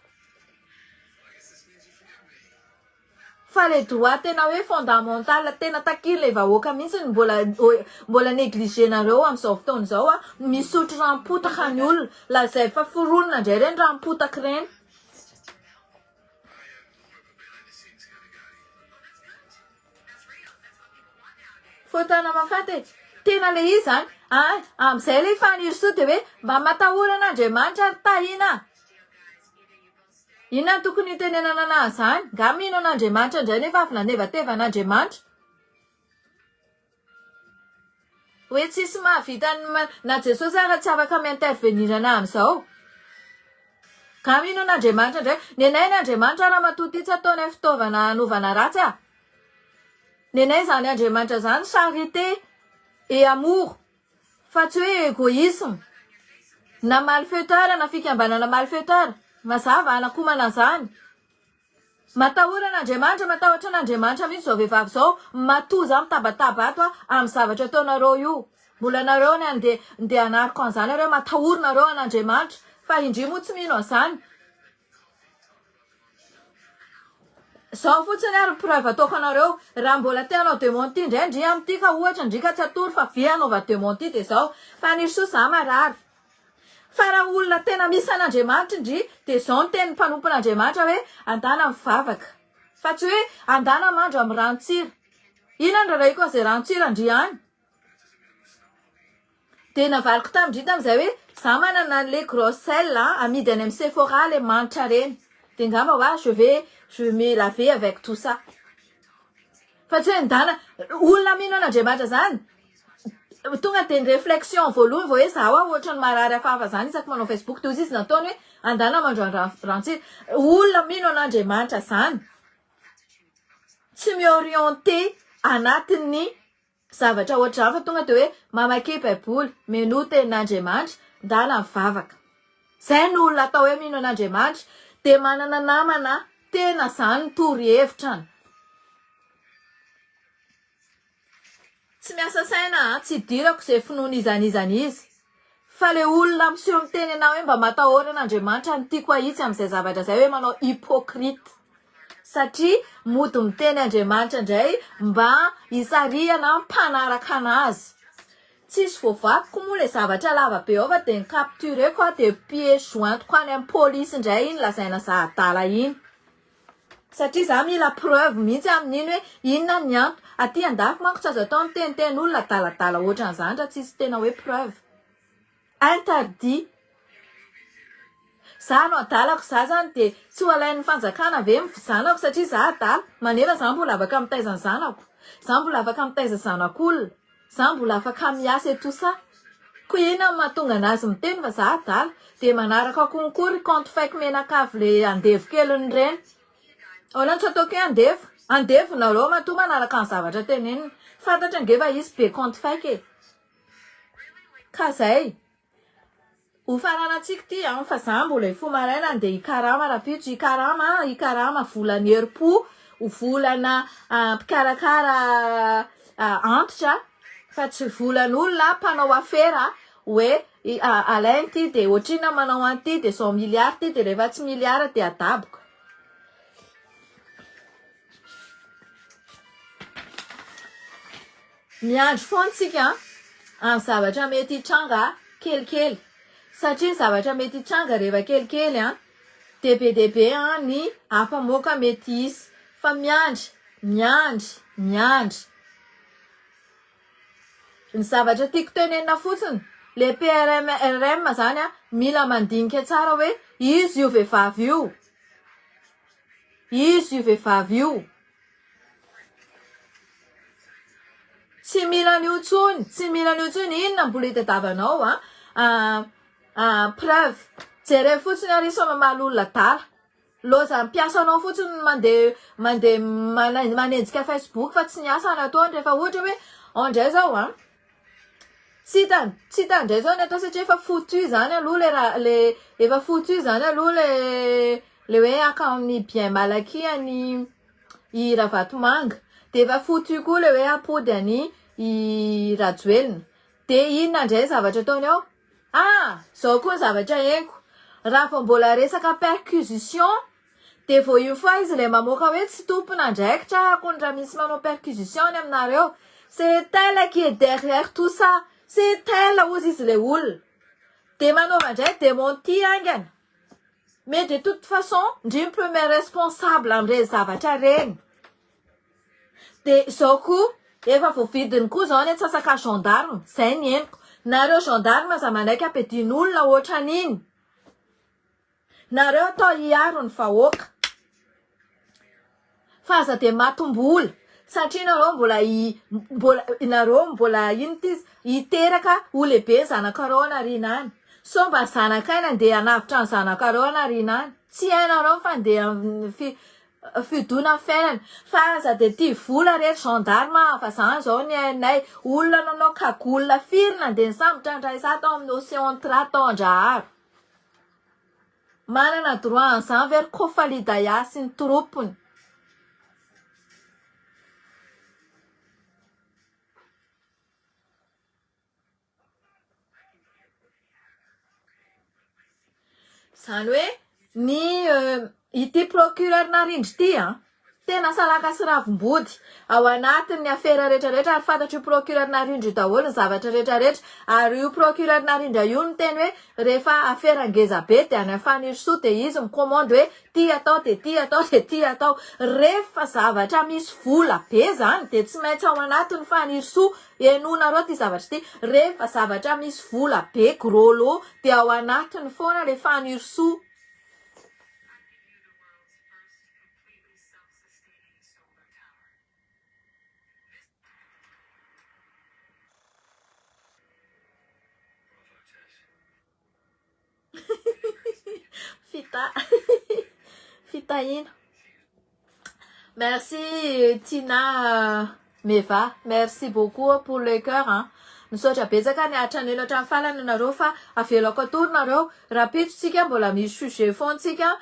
Fa le droit tena hoe fondamental tena takian'ilay vahoaka mihitsy no mbola mbola négliger-nareo amin'izao fotoana izao a, misotro ranom-potaka ny olona, lazaiko fa foronina indray ireny ranom-potaka ireny. Fotana mahafaty e! Tena le izy zany an! Amizay le Fanirisoa de hoe mba matahora an'Andriamanitra ry Tahina a! Inona no tokony hitenenana anah zany? Nga mino an'Andriamanitra indray nefa avy nanevateva an'Andriamanitra? Hoe tsisy mahavita ny na Jesosy ara tsy afaka mi-intervenir anah amizao. Nga mino an'Andriamanitra indray? Nenay ny Andriamanitra ramatoa ty tsy ataonay fitaovana hanaovana ratsy a! Nenay zany Andriamanitra zany charité et amour fa tsy hoe egoisme na malfaiteur na fikambanana malfaiteur. Mazava hanakomana an'zany. Matahora an'Andriamanitra, matahotra an'Andriamanitra mihitsy izao vehivavy izao, matoa za mitabataba ato amin'ny zavatra ataonareo io. Mbola nareo ny andeha ndeha hanariko an'izany nareo, matahora nareo an'Andriamanitra, fa indry moa tsy mino an'izany. Zao fotsiny ary ny preuve ataoko anareo, raha mbola te hanao dementi indray ndry amin'ity ka ohatra ndry ka tsy atoro fa ve hanaova dementi dia zao, Fanirisoa za marary. Fa raha olona tena misy an'Andriamanitra ndry dia izao ny tenin'ny mpanompon'Andriamanitra hoe andana mivavaka. Fa tsy hoe andana mandro amin'ny ranon-tsira. Inona no rarahiko an'izay ranon-tsira ndry any? Dia navaliko tamin-dry tamin'izay hoe za manana an'ilay gros sel amidy any amin'ny Sephora ilay manitra ireny. Dia angamba hoa je vais je vais me laver avec tout ça. Fa tsy hoe ndana olona mino an'Andriamanitra zany tonga dia ny réflexion voalohany vao hoe za hoa ohatran'ny marary hafahafa zany isaky manao Facebook dia hozy izy nataony hoe andana mandro an-drantsira olona mino an'Andriamanitra zany tsy mi-orienter anatin'ny zavatra ohatr'izany fa tonga dia hoe mamakia baiboly menoa tenin'Andriamanitra ndana mivavaka zay no olona atao hoe mino an'Andriamanitra dia manana namana tena zany ny torohevitrany Tsy miasa saina a, tsy idirako ze finoana iza n'iza n'iza. Fa le olona miseho miteny anah hoe mba matahora an'Andriamanitra no tiako ahitsy amin'izay zavatra zay hoe manao hypocrite. Satria mody miteny Andriamanitra indray mba hisarihana mpanaraka anazy. Tsisy voavakiko moa le zavatra lava be ao fa de ny captureko aho de pièce jointe-ko any amin'ny polisy indray iny lazaina za adala iny. Satria za mila preuve mihitsy amin'iny hoe inona ny anto. Aty andafy manko tsy azo atao miteniteny olona adaladala ohatran'izany raha tsisy tena hoe preuve. Interdit. Za no adalako za zany dia tsy ho alain'ny fanjakana ve ny zanako satria za adala? Manefa za mbola afaka mitaiza ny zanako. Za mbola afaka mitaiza zanak'olona. Za mbola afaka miasa et tout ça. Ko inona no mahatonga anazy miteny fa za adala? Dia manaraka konko ry compte fake menakavy le andevo keliny ireny. Ahoana no tsy ataoko hoe andevo? Andevo nareo matoa manaraka ny zavatra teneniny. Fantatra ange fa izy be compte fake e. Ka zay. Ho faranantsika ity an, fa za mbola hifoha maraina andeha hikarama rahampitso, hikarama an, hikarama volan'ny herim-po, ho volana mpikarakara antitra fa tsy volan'olona mpanao afera hoe alainy ity dia ohatrinona manao an'ity dia zao milliard ity dia rehefa tsy milliard dia adaboka. Miandry foana tsika amin'ny zavatra mety hitranga kelikely satria ny zavatra mety hitranga rehefa kelikely dia be dia be ny ampamoaka mety hisy fa miandry, miandry, miandry. Ny zavatra tiako tenenina fotsiny, le PRMRM zany mila mandinika tsara hoe iza io vehivavy io, iza io vehivavy io. Tsy mila an'io intsony, tsy mila an'io intsony, inona mbola itadiavanao a preuve? Jereo fotsiny ary sao mamaly olona adala. Loza mpiasanao fotsiny no mandeha mandeha manenjika Facebook fa tsy ny asa no ataony rehefa ohatra hoe ao indray zao an. Tsy hitany, tsy hitany indray zao ny atao satria efa foutu zany aloha le raha le efa foutu zany aloha le le hoe haka amin'ny bien mal acquis an'i i Ravatomanga. Dia efa foutu koa le hoe hampody an'i i Rajoelina. Dia inona indray ny zavatra ataony ao? Ah! Zao koa ny zavatra henoko, raha vao mbola resaka perquisition dia vao une fois izy ilay mamoaka hoe tsy tompon'andraikitra aho kony raha misy manao perquisition any aminareo, c'est elle qui est derrière tout ça, c'est elle hozy izy ilay olona. Dia manaova indray démenti haingana. Mais de toute façon, ndry ny premier responsable amin'ireny zavatra ireny. Dia izao koa, efa voavidiny koa izao ny antsasaka gendarme, izay ny henoko. Nareo gendarme aza manaiky ampiadian'olona ohatran'iny. Nareo atao hiaro ny vahoaka. Fa aza dia matim-bola satria nareo mbola hi, mbola, nareo mbola inona ity izy, hiteraka ho lehibe ny zanakareo any aoriana any. Sao mba zanakay nandeha hanavotra ny zanakareo any aoriana any. Tsy hainareo ny fandehan'ny fi, Fiodona ny fiainana. Fa aza dia tia vola re ry gendarme a, fa zany zao ny hainay. Olona nanao cagoule firy nandeha nisambotra an Raissa tao amin'ny Océan Tra tao Andraharo. Manana droit an'izany ve ry Kofalidaya sy ny troupe-ny? Izany hoe ny ity procureur Narindra ity an, tena salaka sy ravimbody ao anatin'ny afera rehetra rehetra ary fantatr'io procureur Narindra io daholo ny zavatra rehetra rehetra ary io procureur Narindra io niteny hoe rehefa afera ngeza be dia any Fanirisoa dia izy mi-commande hoe ty atao dia ty atao dia ty atao. Rehefa zavatra misy vola be zany dia tsy maintsy ao anatin'ny Fanirisoa Henoinareo ty zavatra ty, rehefa zavatra misy vola be gros lot dia ao anatiny foana le Fanirisoa. Fita Fitahiana. Merci Tina Meva, merci beaucoup pour le cœur an. Misaotra betsaka ny hatraneho hatramin'ny farany ianareo fa avelako atory nareo. Rahampitso tsika mbola misy sujet foana tsika.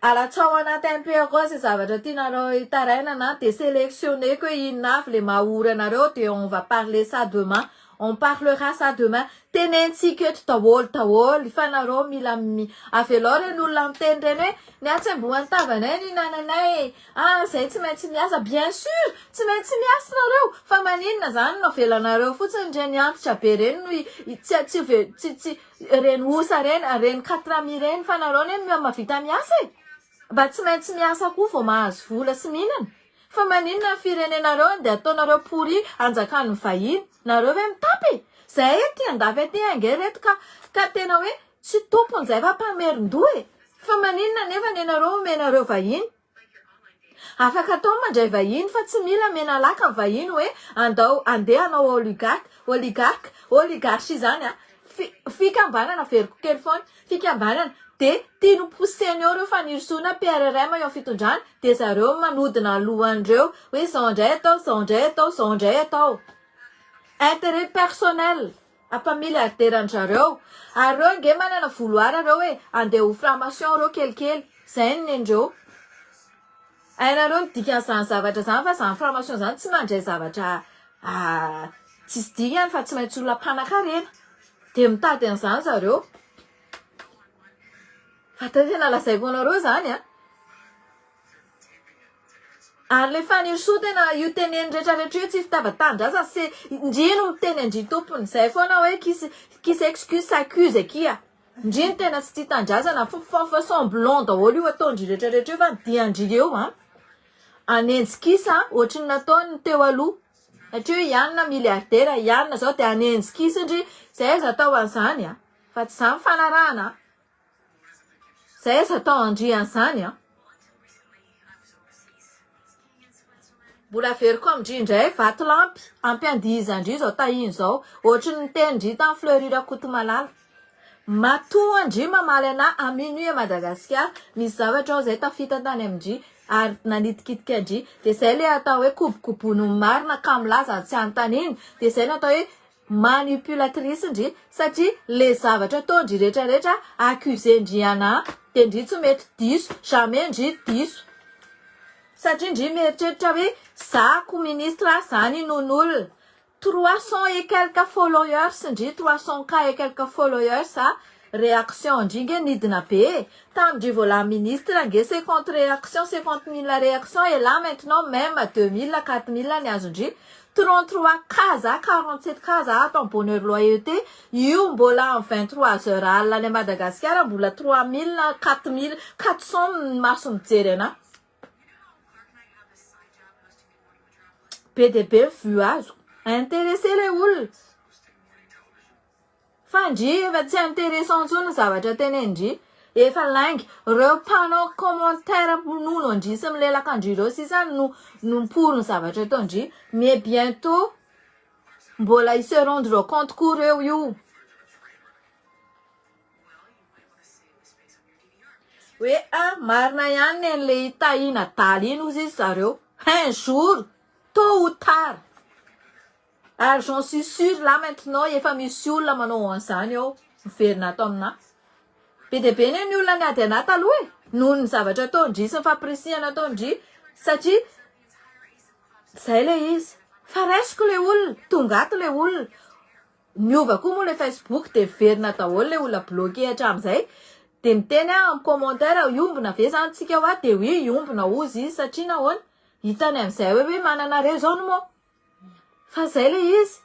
Alatsao anaty MP koa izay zavatra tianareo hitarainana dia selectionner-ko hoe inona avy le maha ory anareo dia on va parler ça demain, on parlera ça demain, tenentsika eto daholo daholo fa nareo mila mi avelao ireny olona miteny ireny hoe ny hatsembohan'ny tavanay no ihinananay e, ah zay tsy maintsy miasa, bien sur tsy maintsy miasa nareo fa maninona zany no avelanareo fotsiny ireny antitra be ireny no tsy tsy tsy tsy Reny osa reny, reny quatre mille reny fa nareo anie mahavita miasa e! Mba tsy maintsy miasa koa vao mahazo vola sy mihinana. Fa maninona ny firenenareo andeha ataonareo pourri anjakan'ny vahiny? Nareo ve mitapy e? Zahay aty andafy aty ange reto ka ka tena hoe tsy tompony zahay fa mpamerin-doha e! Fa maninona nefa nenareo omenareo vahiny? Afaka atao ny mandray vahiny fa tsy mila mena laka ny vahiny hoe andao andeha hanao oligarque, oligarque, oligarchie zany an! Fi, fikambanana averiko kely foana, fikambanana dia tiany ho poussena eo ireo Fanirisoa na PRRM eo amin'ny fitondrana dia zareo manodina ny lohan'ireo hoe zao indray atao, zao indray atao, zao indray atao. Intérêt personnel. Ampa-milliardaire an-dry zareo. Ary reo ange manana vouloir reo e, andeha ho franc-maçon reo kelikely. Zay ny nendreo. Hainareo ny dikan'izany zavatra zany fa zany franc-maçon zany tsy mandray zavatra tsisy dikany fa tsy maintsy olona mpanakarena. Dia mitady an'izany zareo. Fa tena lazaiko anareo zany an. Ary le Fanirisoa tena io teneny rehetra rehetra io tsy fitiavan-tanindrazana se ndry no miteny an-dry tompony zay foana hoe qui qui s'excuse s'accuse akia ndry no tena tsy tia tanindrazana fa fa semblant daholo io ataon-dry rehetra rehetra io fa ny dian-dry eo an hanenjikisa ohatry ny nataony teo aloha satria io ihany milliardaire ihany zao de hanenjikisa ndry zay aza atao an'izany an fa tsy zany fanarahana an Zay aza atao andrian zany an. Mbola averiko amin-dry indray vatolampy ampiandihizan-dry izao tahiny izao. Ohatry ny niteny-dry tamin'i Fleury Rakotomalala. Matoa ndry mamaly anah à minuit à Madagascar, misy zavatra ao zay tafita tany amin-dry ary nanitikitika an-dry, de zay le atao hoe kobokobono ny marina ka milaza ny tsy anontaniana, de zay no atao hoe manipulatrice ndry satria le zavatra ataon-dry retraretra accuser-ndry anah de ndry tsy mety diso, jamais ndry diso satria ndry mieritreritra hoe za ko ministre za n'inon'olona. 300 et quelques followers ndry 300 k et quelques followers a réaction ndry nge nidina be e tam ndry vao lany ministre nge 50 réaction 50 mille réaction et là maintenant même 2000 4000 ny azondry 33 k za 47 k za ato am bonheur loyauté io mbola am 23 heures alina any Madagasikara mbola 3000 4000 400 ny maso mijery anah. Be dia be ny vue azoko. Intéressé ilay olona. Fa ndry efa tsy intéressant intsony ny zavatra tenenin-dry. Efa lainga. Ireo mpanao commentaire mpinono an-dry sy milelaka an-dry ireo sisa no no mipory ny zavatra ataon-dry. Mais bientôt mbola hi se rendre compte koa ireo io. Hoe ah marina ihany nen'le i Tahina adala iny ozy izy zareo un jour tôt ou tard ary j'en suis sur là maintenant efa misy olona manao an'izany ao miverina ato aminà be dia be anie ny olona niady anà taloha e noho ny zavatra ataon-dry sy ny fampirisihana ataon-dry satria zay le izy fa raisiko le olona tonga ato le olona Niova koa moa le Facebook de miverina daholo le olona bloqué hatramizay de miteny aho am commentaire hiombona ve zany tsika hoa de oui hiombona ozy izy satria nahoana hitany amizay hoe hoe manana raisonnement fa zay le izy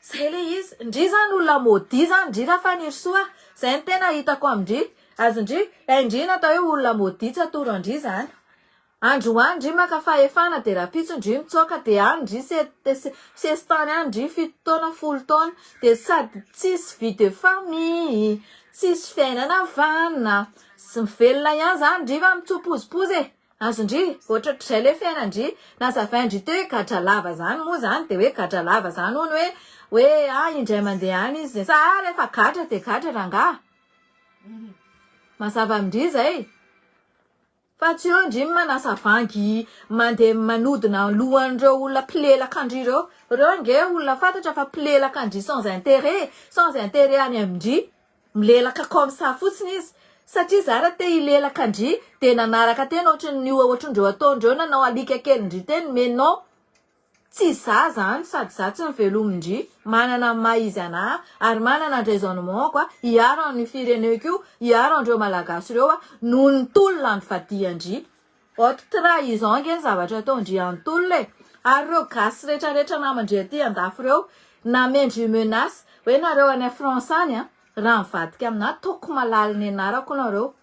zay le izy ndry zany olona maudit zany ndry Rafanirisoa a zay no tena hitako amindry azondry ndry natao hoe olona maudit tsy atoro andry zany Androany ndry maka fahefana de rapitso ndry mitsoaka de any ndry sesitany any ndry fito taona folo taona de sady tsisy vie de famille tsisy fiainana vanona sy mivelona ihany zany ndry fa mitsopozipozy e azondry ohatrohatr'izay le fiainandry nazavaindry teo hoe gadra lava zany moa zany de hoe gadra lava zany hono hoe hoe ah indray mandeha any izy sa ah rehefa gadra de gadra rangaha mazava amindry zay. Fa tsy eo ndry manasa vangy mandeha manodina ny lohan'ireo olona mpilelaka ndry ireo. Ireo ange olona fantatra fa mpilelaka ndry sans intérêt, sans intérêt any amindry. Milelaka comme ça fotsiny izy. Satria za raha te hilelaka ndry de nanaraka tena ohatran'ny ohatran'ireo ataondreo nanao alika kely ndry teny mais non. Tsy za zany sady za tsy mivelomin-dry, manana ny maha izy anah ary manana ny raisonnement-ko aho, hiaro an'io fireneko io, hiaro an'ireo Malagasy ireo aho noho ny tolona nivadihan-dry. Haute trahison ange ny zavatra ataon-dry any tolona e! Ary ireo gasy retraretra naman-dry aty andafy ireo, namen-dry menace hoe nareo any France any an, raha mivadika aminah ataoko malala ny anarako nareo.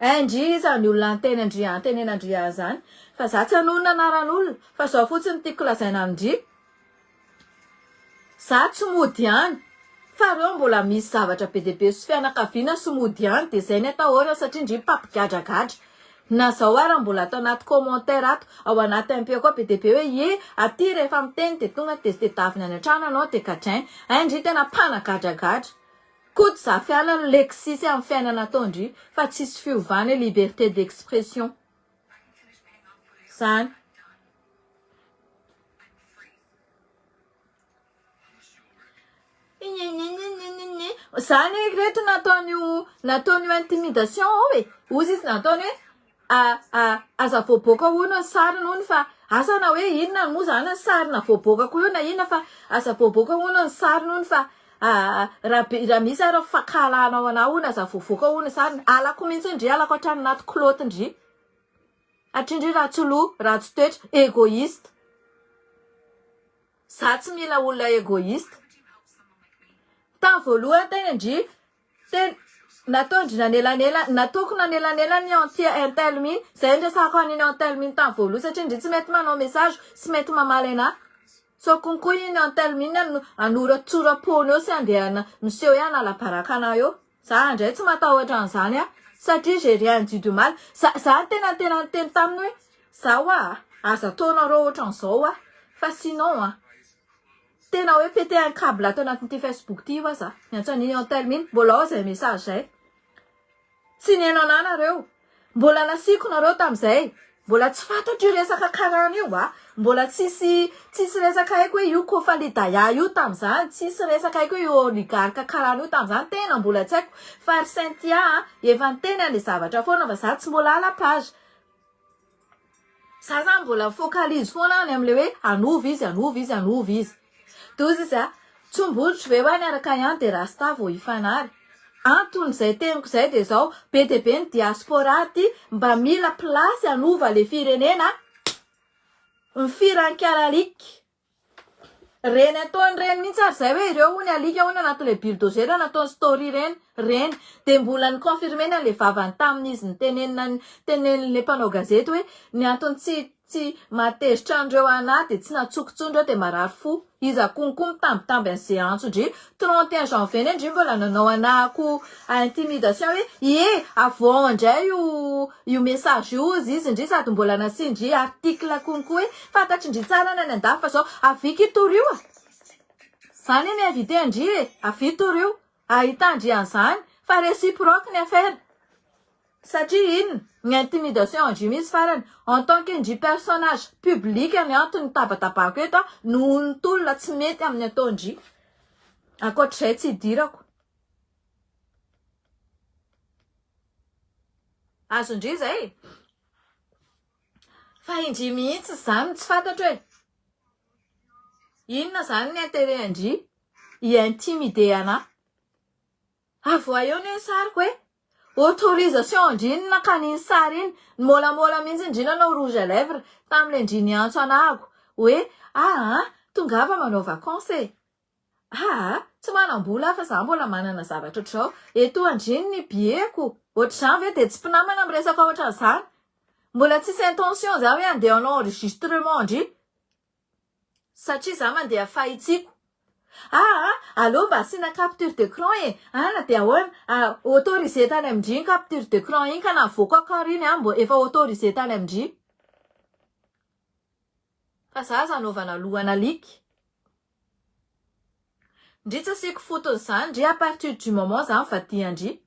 Eh ndry iza ny olona niteny an-dry antenenan-dry ahy zany fa za tsy hanonona anaran'olona fa zao fotsiny tiako lazaina amin-dry za tsy mody any fa reo mbola misy zavatra be dia be sy fianakaviana sy mody any de zay ny atahorana satria ndry mpampigadragadra na zao ara mbola ato anaty commentaire ato ao anaty MP koa be dia be hoe ie aty rehefa miteny de tonga de tedaviny any an-trano anao de gadraina eh ndry tena mpanagadragadra Koto Zafiala no lexisy amin'ny fiainana ataondry fa tsisy fiovana eo liberté d'expression zany. Zany reto nataon'io nataon'io intimidation ao e, ozy izy nataony hoe aza avoaboaka hono ny sariny hono fa asa na hoe inona moa zany ny sary navoaboakako io na inona fa aza avoaboaka hono ny sariny hono fa raha be raha misy ary fankahalanao anah hono aza avoavoaka hono ny sariny, halako mihitsy ndry halako hatrany anaty kilaoty ndry, hatria ndry ratsy loha, ratsy toetra, egoiste, za tsy mila olona egoiste, tamin'ny voalohany tena ndry Tena nataon-dry nanelanelana, nataoko nanelanelana ny anti intelm iny, zay niresahako an'iny intelm iny tamin'ny voalohany satria ndry tsy mety manao message, tsy mety mamaly anah, sao konko iny intelm iny hanoratsora-poana eo sy andeha miseho hoe hanala baraka anah eo, za ndray tsy matahotra an'izany aho satria j'ai rien dit de mal, za za tena tena niteny taminy hoe za hoa aza ataonareo ohatran'izao hoa fa sinon an. Tena hoe péter un câble ato anatin'ity Facebook ity hoa za. Miantso an'iny Antelme iny, mbola ao izay message izay. Tsy nihaino anah nareo. Mbola nasiako nareo tamin'izay. Mbola tsy fantatro io resaka karana io a. Mbola tsisy tsisy resaka haiko hoe io Kofali Daya io tamin'izany, tsisy resaka haiko hoe io oligarque karana io tamin'izany, tena mbola tsy haiko. Fa ry Cynthia a, efa niteny an'le zavatra foana fa za tsy mbola à la page. Za zany mbola focalise foana any amle hoe hanova izy hanova izy hanova izy. De ozy izy a, tsombotry ve hoa niaraka ihany de rasta vao hifanary. Antony zay teniko zay de zao, be de be ny diaspora aty mba mila place hanova le firenena, mifirankaraliaka. Reny ataony reny mihitsy ary zay hoe ireo hono alika hono anatin'ilay bulldozer nataony story reny, reny. Dia mbola ni confirmer-ny an'ilay vavany tamin'izy nitenenina tenenin'ilay mpanao gazety hoe ny antony tsy tsy mahatezitra an'ireo anah dia tsy natsoiko intsony ireo dia marary fo. Iza konko mitambitamby an'izay antso ndry. 31 janvier anie ndry mbola nanao anah ko intimidation hoe ie avoaho indray io io message io hozy izy ndry sady mbola nasian-dry article konko hoe fantatry ndry tsara ny any andafy fa zao avia ki torio a! Za anie mi-inviter an-dry e! Avia torio ahitan-dry an'izany fa reciproque ny affaire satria inona? Ny intimidation an-dry mihitsy farany en tant que ndry personnage public ny antony nitabatabako eto a nohon'ny tolona tsy mety amin'ny ataon-dry ankoatr'izay tsy idirako. Azon-dry izay e! Fa indry mihitsy izany no tsy fantatro e! Inona izany ny intérêt-ndry hi-intimider anà? Avoahy eo anie ny sariko e! Autorisation-ndry iny nakany iny sary iny, nimôlamôla mihitsy ndry nanao rouge à lèvres tamin'ilay ndry niantso anahako hoe aa tongava manao vacances e! Aa tsy manam-bola aho fa za mbola manana zavatra ohatr'izao. Eto andriny ny billet-ko. Ohatr'izany ve dia tsy mpinamana miresaka ohatran'izany. Mbola tsisy intention za hoe handeha hanao enregistrement ndry. Satria za mandeha fahitsiako. Aa aleo mba asiana capture d'écran e. Ana dia ahoana? Autorisé tany amin-dry iny capture d'écran iny ka navoakako ary iny an, mbo efa autorisé tany amin-dry. Fa za aza anaovana lohan'alika. Ndry tsy asiako fotony zany ndry à partir du moment za mivadihan-dry.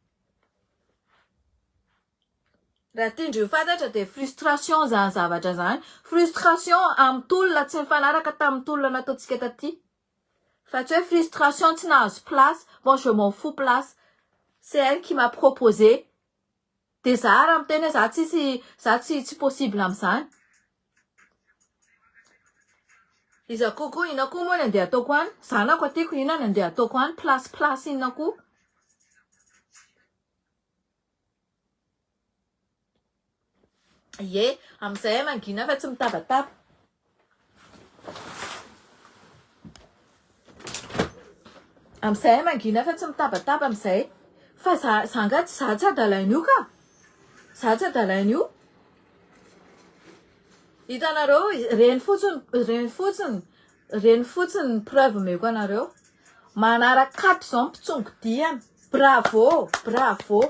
Raha tian-dry ho fantatra dia frustration zany zavatra zany. Frustration amin'ny tolona tsy nifanaraka tamin'ny tolona nataontsika taty. Fa tsy hoe frustration tsy nahazo place. Bon je m'en fous place. C'est elle qui m'a proposé. Dia za raha miteny hoe za tsisy za tsy tsy possible amin'izany. Iza kokoa inona koa moa ny andeha ataoko any? Zanako atiako inona ny andeha ataoko any? Place place inona koa? Ie, amin'izay mangina fa tsy mitabataba. Amin'izay mangina fa tsy mitabataba amin'izay. Fa za za nga tsy za tsy adalain'io ka. Za tsy adalain'io. Hitanareo reny fotsiny reny fotsiny reny fotsiny ny preuve omeko anareo. Manaraka ato izao ny mpitsongo diany. Bravo bravo.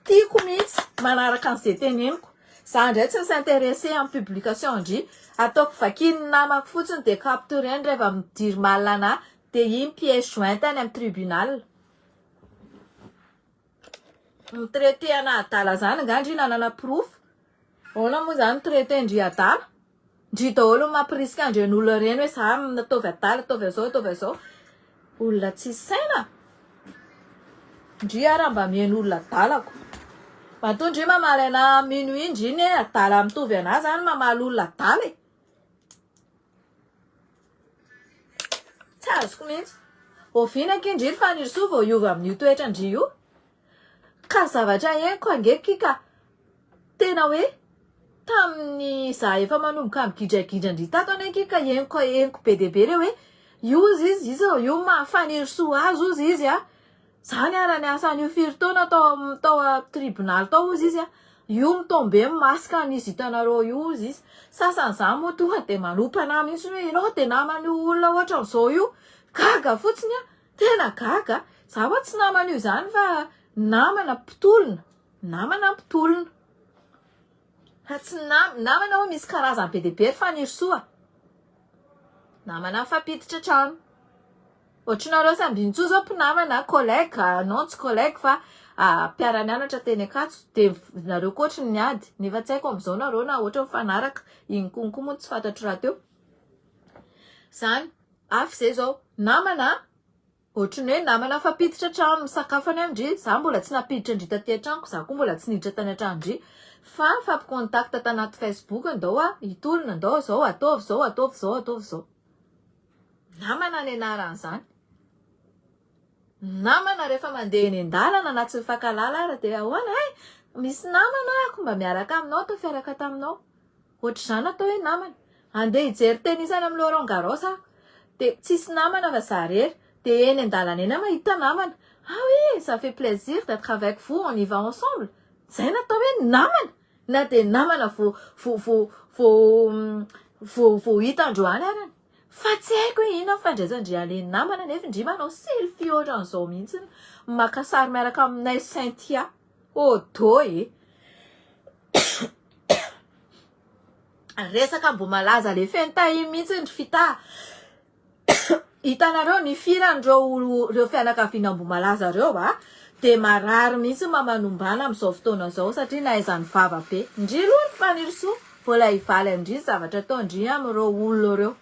Tiako mihitsy manaraka an'izay teneniko. Za indray tsy mi-s'intéresser amin'ny publication ndry. Ataoko vakian'ny namako fotsiny dia capturer-ny rehefa midiry mal anah dia iny pièce jointe any amin'ny tribunal. Mi-traiter anah adala zany nga ndry nanana porofo? Ahoana moa zany mi-traiter ndry adala? Ndry daholo no mampirisika an'ireny olona ireny hoe za ataovy adala, ataovy an'izao, ataovy an'izao. Olona tsisy saina. Ndry ara mba mihaino olona adalako. Matoa ndry mamaly anah minuit ndry ne adala mitovy anah zany mamaly olona adala e. Tsy azoko mihitsy. Oviana akia ndry ry Fanirisoa vao hiova amin'io toetra ndry io? Ka zavatra henoko ange ki ka tena hoe tamin'ny za efa manomboka migidragidra ndry tato anie ki ka henoko henoko be dia be le hoe io ozy izy izy io maha Fanirisoa azy ozy izy a, za niara niasa an'io firy taona tao tao tribonaly tao ozy izy a, io mi-tomber ny masque an'izy hitanareo io ozy izy, sasany zany moa tonga de manompa anah mihitsy hoe enao de naman'io olona ohatran'izao io, gaga fotsiny aho. Tena gaga, za hoa tsy naman'io izany fa namana mpitolona, namana mpitolona. Fa tsy nam- namana hoa misy karazany be dia be ry Fanirisoa. Namana mifampiditra trano. Ohatrinareo samby intsony zao mpinamana, collègue, non tsy collègue fa mpiara-mianatra teny Ankatso de nareo koa ohatry ny niady nefa tsy haiko amin'izao nareo na ohatra mifanaraka, iny konko moa tsy fantatro rahateo. Zany, hafa izay zao, namana ohatry ny hoe namana mifampiditra an-trano misakafo any amin-dry, za mbola tsy nampiditra an-dry taty an-tranoko, za koa mbola tsy niditra tany an-tranon-dry fa mifampi-contact tanaty Facebook ndao hitolona, ndao zao, ataovy zao, ataovy zao, ataovy zao. Namana ny anaran'izany. Namana rehefa mandeha eny an-dalana na tsy mifankahalala ary dia ahoana eh? Misy namana ako mba miaraka aminao tao fiaraka taminao. Ohatr'izany atao hoe namana. Andeha hijery tennis any amin'ny Laurent Garros aho. Dia tsisy namana fa za rery. Dia eny an-dalana eny aho mahita namana. Ah oui, ça fait plaisir d'être avec vous, on y va ensemble. Izay no atao hoe namana. Na dia namana vao vao vao vao vao vao hita androany arany. Fa tsy haiko hoe inona ny fandraisan-dry Aleny namana nefa ndry manao selfie ohatran'izao mihitsy maka sary miaraka aminay Cynthia. Odo e. Resaka Ambohimalaza le feno tahiny mihitsy ry Fita. Hitanareo ny firan'ireo ireo fianakaviana Ambohimalaza ireo a, dia marary mihitsy mamanombana amin'izao fotoana izao satria nahaizany vava be. Ndry aloha ny Fanirisoa mbola hivaly an-dry ny zavatra ataon-dry amin'ireo olona ireo.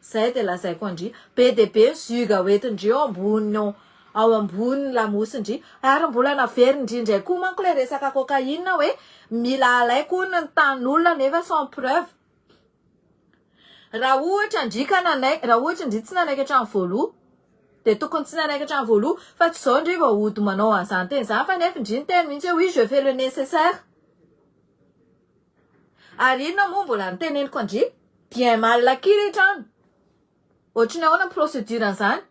Izay dia lazaiko an-dry. Be dia be ny zioga hoentin-dry eo ambony ao ao ambony lamosin-dry. Ary mbola naverin-dry indray koa manko ilay resaka cocaïne hoe mila alaiko hono ny tanin'olona nefa sans preuve. Raha ohatra ndry ka nanaiky, raha ohatra ndry tsy nanaiky hatramin'ny voaloha, dia tokony tsy nanaiky hatramin'ny voaloha, fa tsy izao ndry vao hody manao an'izany teny izany fa nefa ndry niteny mihitsy hoe oui je fais le nécessaire. Ary inona moa mbola noteneniko an-dry? Bien mal acquis le trano. Ohatry ny ahoana ny procédure an'izany?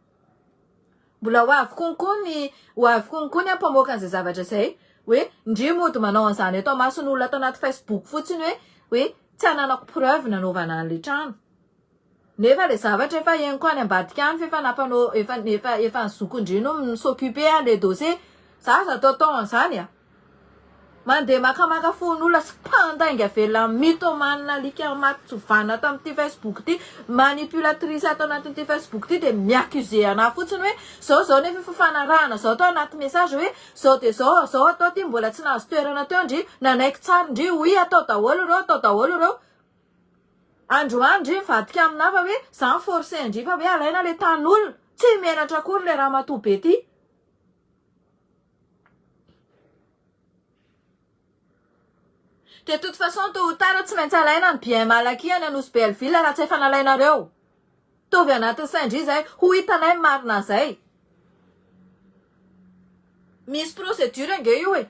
Mbola ho avy konko ny ho avy konko ny ampamoaka an'izay zavatra izay hoe ndry mody manao an'izany eto amason'olona ato anaty Facebook fotsiny hoe hoe tsy ananako preuve nanaovana an'ilay trano. Nefa ilay zavatra efa henoko any ambadika any fa efa nampanao efa efa efa ny zokindry no mi-s'occuper an'ilay dossier. Za aza ataotao an'izany a! Mandeha makamaka fon'olona sy mpandainga velona mythomane alika maty tsovana ato amin'ity Facebook ity, manipulatrice ato anatin'ity Facebook ity dia mi-accuser anah fotsiny hoe zao zao nefa efa fanarahana zao tao anaty message hoe zao dia zao zao atao ity mbola tsy nahazo toerana teo ndry nanaiky tsara ndry oui atao daholo ireo atao daholo ireo androany ndry mivadika aminah fa hoe za mi-forcer ndry fa hoe alaina le tanin'olona tsy menatra akory le ramatoa be ty. De toute façon tôt ou tard tsy maintsy alaina ny bien mal acquis any Anosy Belleville raha tsy efa nalainareo. Tovy anatin'ny sain-dry izay, ho hitanay ny marina an'izay. Misy procédure ange io e.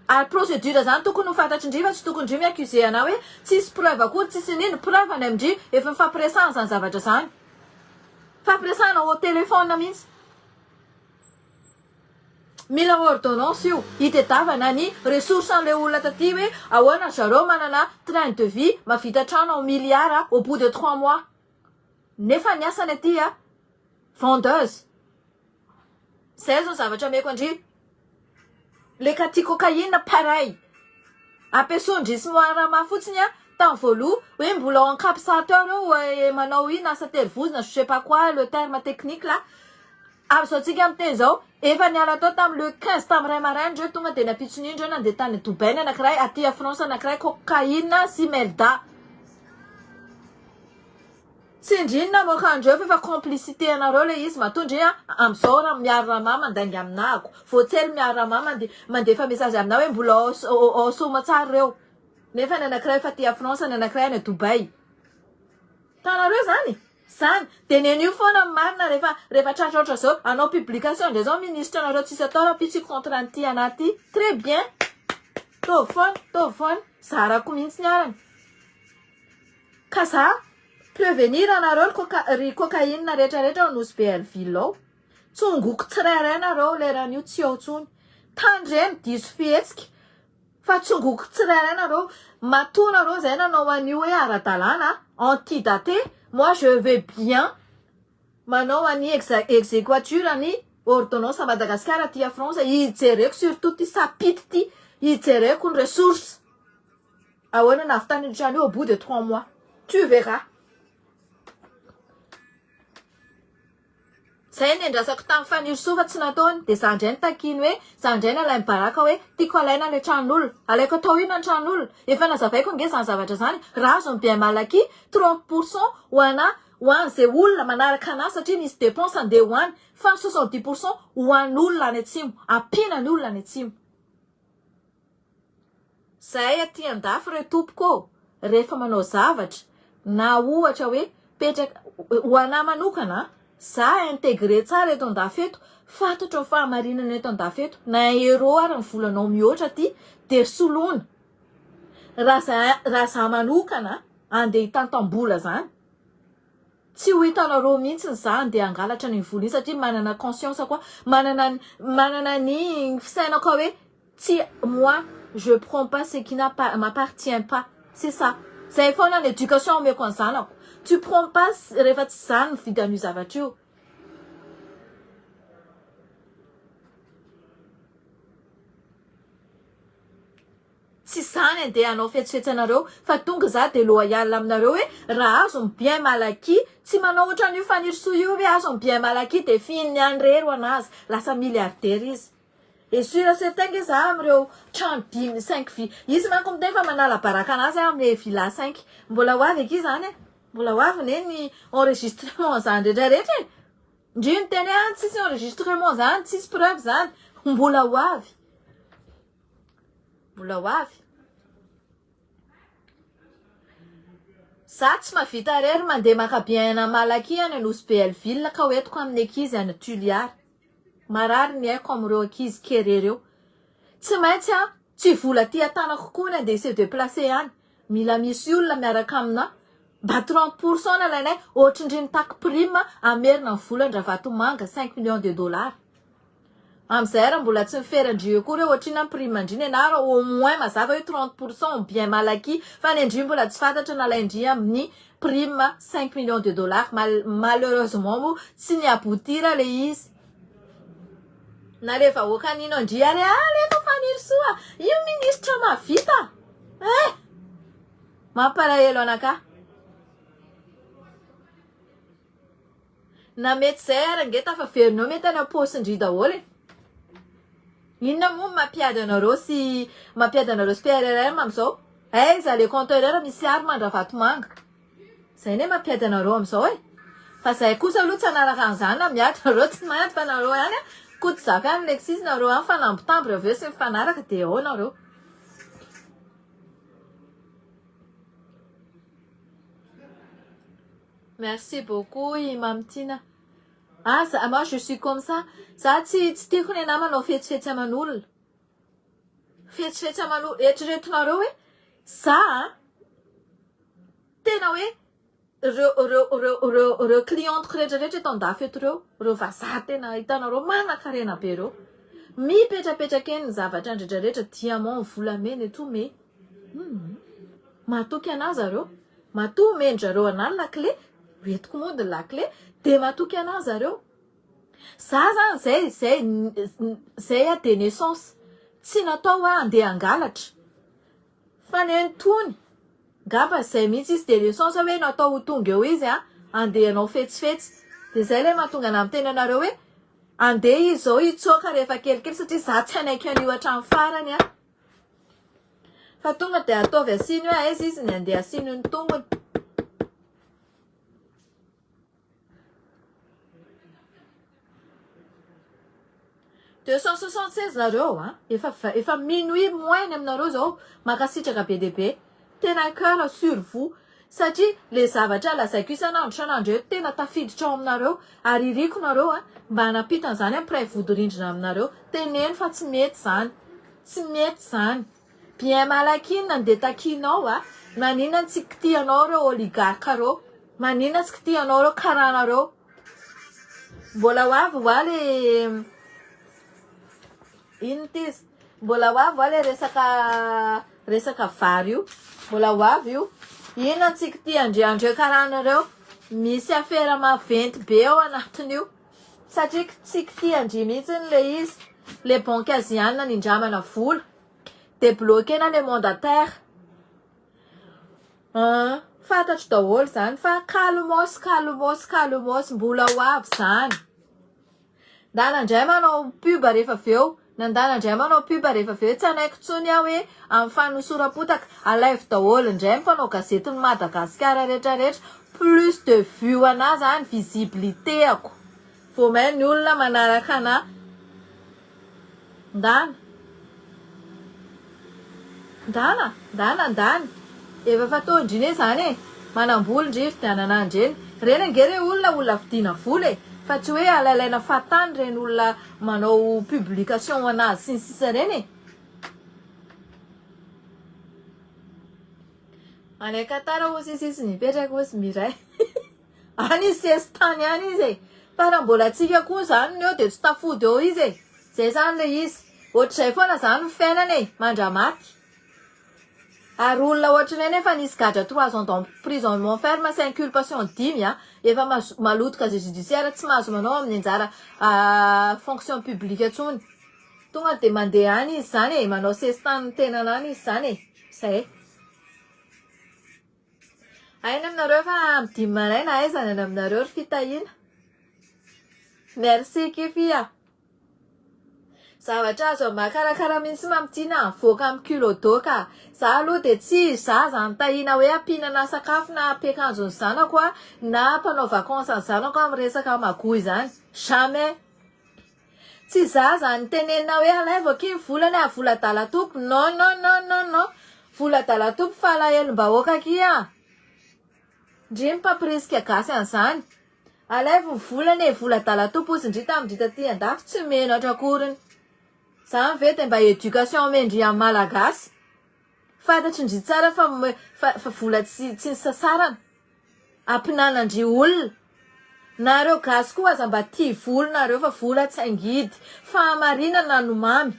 Ary procédure zany tokony ho fantatry ndry fa tsy tokony ndry mi-accuser anah hoe tsisy preuve akory tsisy nino, preuve any amin-dry efa nifampiresahana zany zavatra zany. Nifampiresahana au téléphone mihitsy. Mila ordonnance io, hitedavana ny ressource an'ilay olona taty hoe ahoana ry zareo manana train de vie mahavita trano en milliards au bout de trois mois nefa ny asany aty vendeuse. Zay zao zavatra ameko an-dry. Le katy cocaïne pareil. Ampiasoan-dry sy Moarama fotsiny a tamin'ny voaloha hoe mbola ao encapsateur eo manao inona asa terivozona je sais pas quoi le terme technique là. Ary izao tsika miteny izao, efa niala tao tamin'ny le 15 tamin'ny iray maraina ireo tonga dia ny ampitson'iny ireo nandeha tany Dubaï ny anankiray, aty à France anankiray cocaïne sy melda. Tsy ndry ny namoaka andreo fa efa complicité anareo le izy matoa ndry a amzao raha miaro Rama mandainga aminahako voatsely miaro Rama mande mandefa message aminah hoe mbola ao ao soamatsara reo nefa ny anakiray efa aty a France ny anakiray any Dubaï tanareo zany zany de nenio foana ny marina rehefa rehefa tratra ohatran'izao zao hanao publication ndray zao ministre nareo tsisy atao raha contre an'ity anah ty très bien tovy foana tovy foana zarako mihitsy ny arany Ka za prevenir anareo ry coca ry cocaïne rehetra rehetra ao Nosy Be Hellville ao. Tsongoko tsirairay nareo leran'io tsy ao tsony. Tandremo diso fihetsika fa tsongoko tsirairay nareo. Matoa nareo zay nanao an'io hoe ara-dalàna, antidaté, moi je vais bien manao an'i exequatur ny ordonnance à Madagascar aty à France hijereko surtout ty sapity ty hijereko ny ressources. Ahoana nahavitany io trano io au bout de trois mois? Tu verras. Zay nendrasako tamin'i Fanirisoa fa tsy nataony dia za ndray no takiany hoe za ndray nalainy baraka hoe tiako alaina ilay tranon'olona. Alaiko atao inona ny tranon'olona? Efa nazavaiko ange zany zavatra zany, raha azo ny bien mal acquis, 30 pour cent ho ana ho an'izay olona manaraka anah satria misy dépense andeha ho any fa ny 70 pour cent ho an'olona any atsimo, ampiana ny olona any atsimo. Zahay aty andafy re tompoko ô, rehefa manao zavatra na ohatra hoe petraka, ho anah manokana an, za intégré tsara eto andafy eto, fantatro ny fahamarinana eto andafy eto, na un euro ary ny volanao mihoatra aty dia soloina, raha za raha za manokana andeha hitantam-bola zany, tsy ho hitanareo mihitsy za andeha hangalatra an'iny vola iny satria manana conscience ko aho, manana manana ny fisainako aho hoe Tsy moi je prends pas ce qui n'a pas m'appartient pas c'est ça zay foana ny éducation omeko ny zanako tu prends pas rehefa tsy za nividy an'io zavatra io tsy zany andeha hanao fetsifetsy anareo fa tonga za de loyal aminareo hoe raha azo ny bien mal acquis tsy manao ohatran'io Fanirisoa io hoe azo ny bien mal acquis de fihininy any rery ho anazy lasa milliardaire izy Et sur et certain nge za amin'ireo trano dimy cinq vi izy manko miteny fa manala baraka anazy aho amin'le villa cinq mbola ho avy akia zany e mbola ho avy ne ny enregistrement zany rehetra rehetra e ndry miteny hoe ah tsisy enregistrement zany tsisy preuve zany mbola ho avy mbola ho avy Za tsy mavita rery mandeha maka bien ana Malaky any Anosy Be Hellville ka ho entiko amin'ny ankizy any Tuliar. Marary ny aiko amin'ireo ankizy kere reo. Tsy maintsy an, tsy vola aty an-tanako koa ny andeha se deplacer any. Mila misy olona miaraka aminà. Mba 30 pour cent no alainay, ohatrindry mitaky prime hamerina ny volan-dRavatomanga cinq millions de dollars. Amizay ary mbola tsy miferan-dry eo koa reo ohatr'inona ny prime ndry nenah ary au moins mazava hoe 30 pour cent en bien mal acquis fa ny an-dry mbola tsy fantatra nalain-dry amin'ny prime cinq millions de dollars mal malheureusement moa tsy ni aboutir le izy na le vahoaka nino an-dry ary alefa Fanirisoa io ministra mahavita eh mampalahelo anakahy. Na mety zay ary ange tafaverina eo mety any am-paosindry daholo e. Inona moa no mampiady anareo sy mampiady anareo sy PRRM amin'izao? Aiza le compteur misy arme an-dRavatomanga? Zay anie mampiady anareo amin'izao e. Fa zay kosa aloha tsy hanaraka an'izany na miady nareo tsy miady fa nareo ihany an, Koto Zafy any Lexis nareo any mifanambitamby avy eo sy mifanaraka dia ao nareo. Merci beaucoup i Mamitiana. Ah za moi je suis comme ça. Za tsy tsy tiako ny anah manao fetsifetsy aman'olona. Fetsifetsy aman'olona. Eritreretinareo hoe za a tena hoe ireo ireo ireo ireo ireo clienteko rehetra rehetra eto andafy eto ireo, ireo vazaha tena hitanareo manankarena be ireo. Mipetrapetraka eny ny zavatra rehetra rehetra, diamant, volamena et tout mais hum matoky anah zareo. Matoa omen-dry zareo anah ny lakile, hoentiko mody ny lakile, dia matoky anah zareo. Za zany zay, zay, zay aho de naissance, tsy natao aho handeha hangalatra. Fa nenitony, ngamba zay mihitsy izy de naissance hoe natao ho tonga eo izy an, handeha hanao fetsifetsy. Dia zay ilay mahatonga anah miteny anareo hoe andeha izy zao hitsoaka rehefa kelikely satria za tsy hanaiky an'io hatramin'ny farany an. Fa tonga dia ataovy asiany hoe aiza izy ny andeha asiany ny tongony. 276 nareo a, efa efa minuit moins ny aminareo zao, mankasitraka be dia be. Tena cœur sur vous satria le zavatra lazaiko isan'andro isan'andro eto tena tafiditra ao aminareo ary iriko nareo a mba hanampita an'izany amin'ny mpiray vodirindrina aminareo. Teneno fa tsy mety izany. Tsy mety izany. Bien mal acquis no nandeha takianao a! Maninona no tsy kitihanao ireo oligarques ireo? Maninona tsy kitihanao ireo karana ireo? Mbola ho avy hoa le inona ity izy? Mbola ho avy hoa le resaka resaka vary io. Mbola ho avy io. Inona no tsy kitihan-dry karana ireo? Misy afera maventy be ao anatin'io. Satria tsy kitihan-dry mihitsy le izy. Le banque aziana nindramana vola. Debloquena le mandataire. An, fantatro daholo zany fa calmos calmos calmos mbola ho avy zany. Ndana indray manao pub rehefa avy eo. Nandana indray manao pub rehefa avy eo. Tsy hanaiky intsony aho hoe amin'ny fanosoram-potaka. Alaivo daholo indray ny mpanao gazetin'i Madagasikara rehetra rehetra. Plus de vue anah zany, visibilité-ako. Vao may ny olona manaraka anah. Ndana. Ndana, ndana, ndany. Efa fataon-dry ne zany e. Manam-bola ndry hividianana an'ireny. Ireny ange re olona olona vidiana vola e. Fa tsy hoe alailaina fahatany ireny olona manao publication anazy sy ny sisa ireny e. Any Qatar hozy izy izy mipetraka hozy Miray. Any izy sesitany any izy e! Fa raha mbola tsika koa zany ny eo de tsy tafody eo izy e! Zay zany le izy. Ohatr'izay foana zany ny fiainana e! Mandra-maty. Ary olona ohatr'ireny efa nisy gadra trois ans d'emprisonnement ferme sy inculpation dimy a! Efa maloto casier judiciaire tsy mahazo manao amin'ny anjara fonction publique intsony. Tonga de mandeha any izy zany e! Manao sesitany ny tenany any izy zany e! Zay. Hay ny aminareo fa amin'ny dimy maraina aiza ny any aminareo ry Fitahiana? Merci Kify a! Zavatra azo makarakara mihitsy Mamitiana avoaka amin'ny culot d'eau ka! Za aloha dia tsy za zany Tahiana hoe ampihinana sakafo na ampiakanjo ny zanako a na mpanao vacances ny zanako amin'ny resaka magouille zany! Jamais! Tsy za zany tenenina hoe alaivo akia ny volany ah vola adala tompo non non non non non vola adala tompo fa alahelom-bahoaka akia ah ndry mpampirisika gasy an'izany alaivo ny volany e vola adala tompo ozy ndry tamin-dry taty andafy tsy menatra akoriny zany ve de mba éducation omen-dry amin'ny malagasy fantatry ndry tsara fa fa vola tsy tsy nisasarana ampinanan-dry olona. Nareo gasy koa aza mba tia vola nareo fa vola tsy angidy. Fahamarinana no mamy.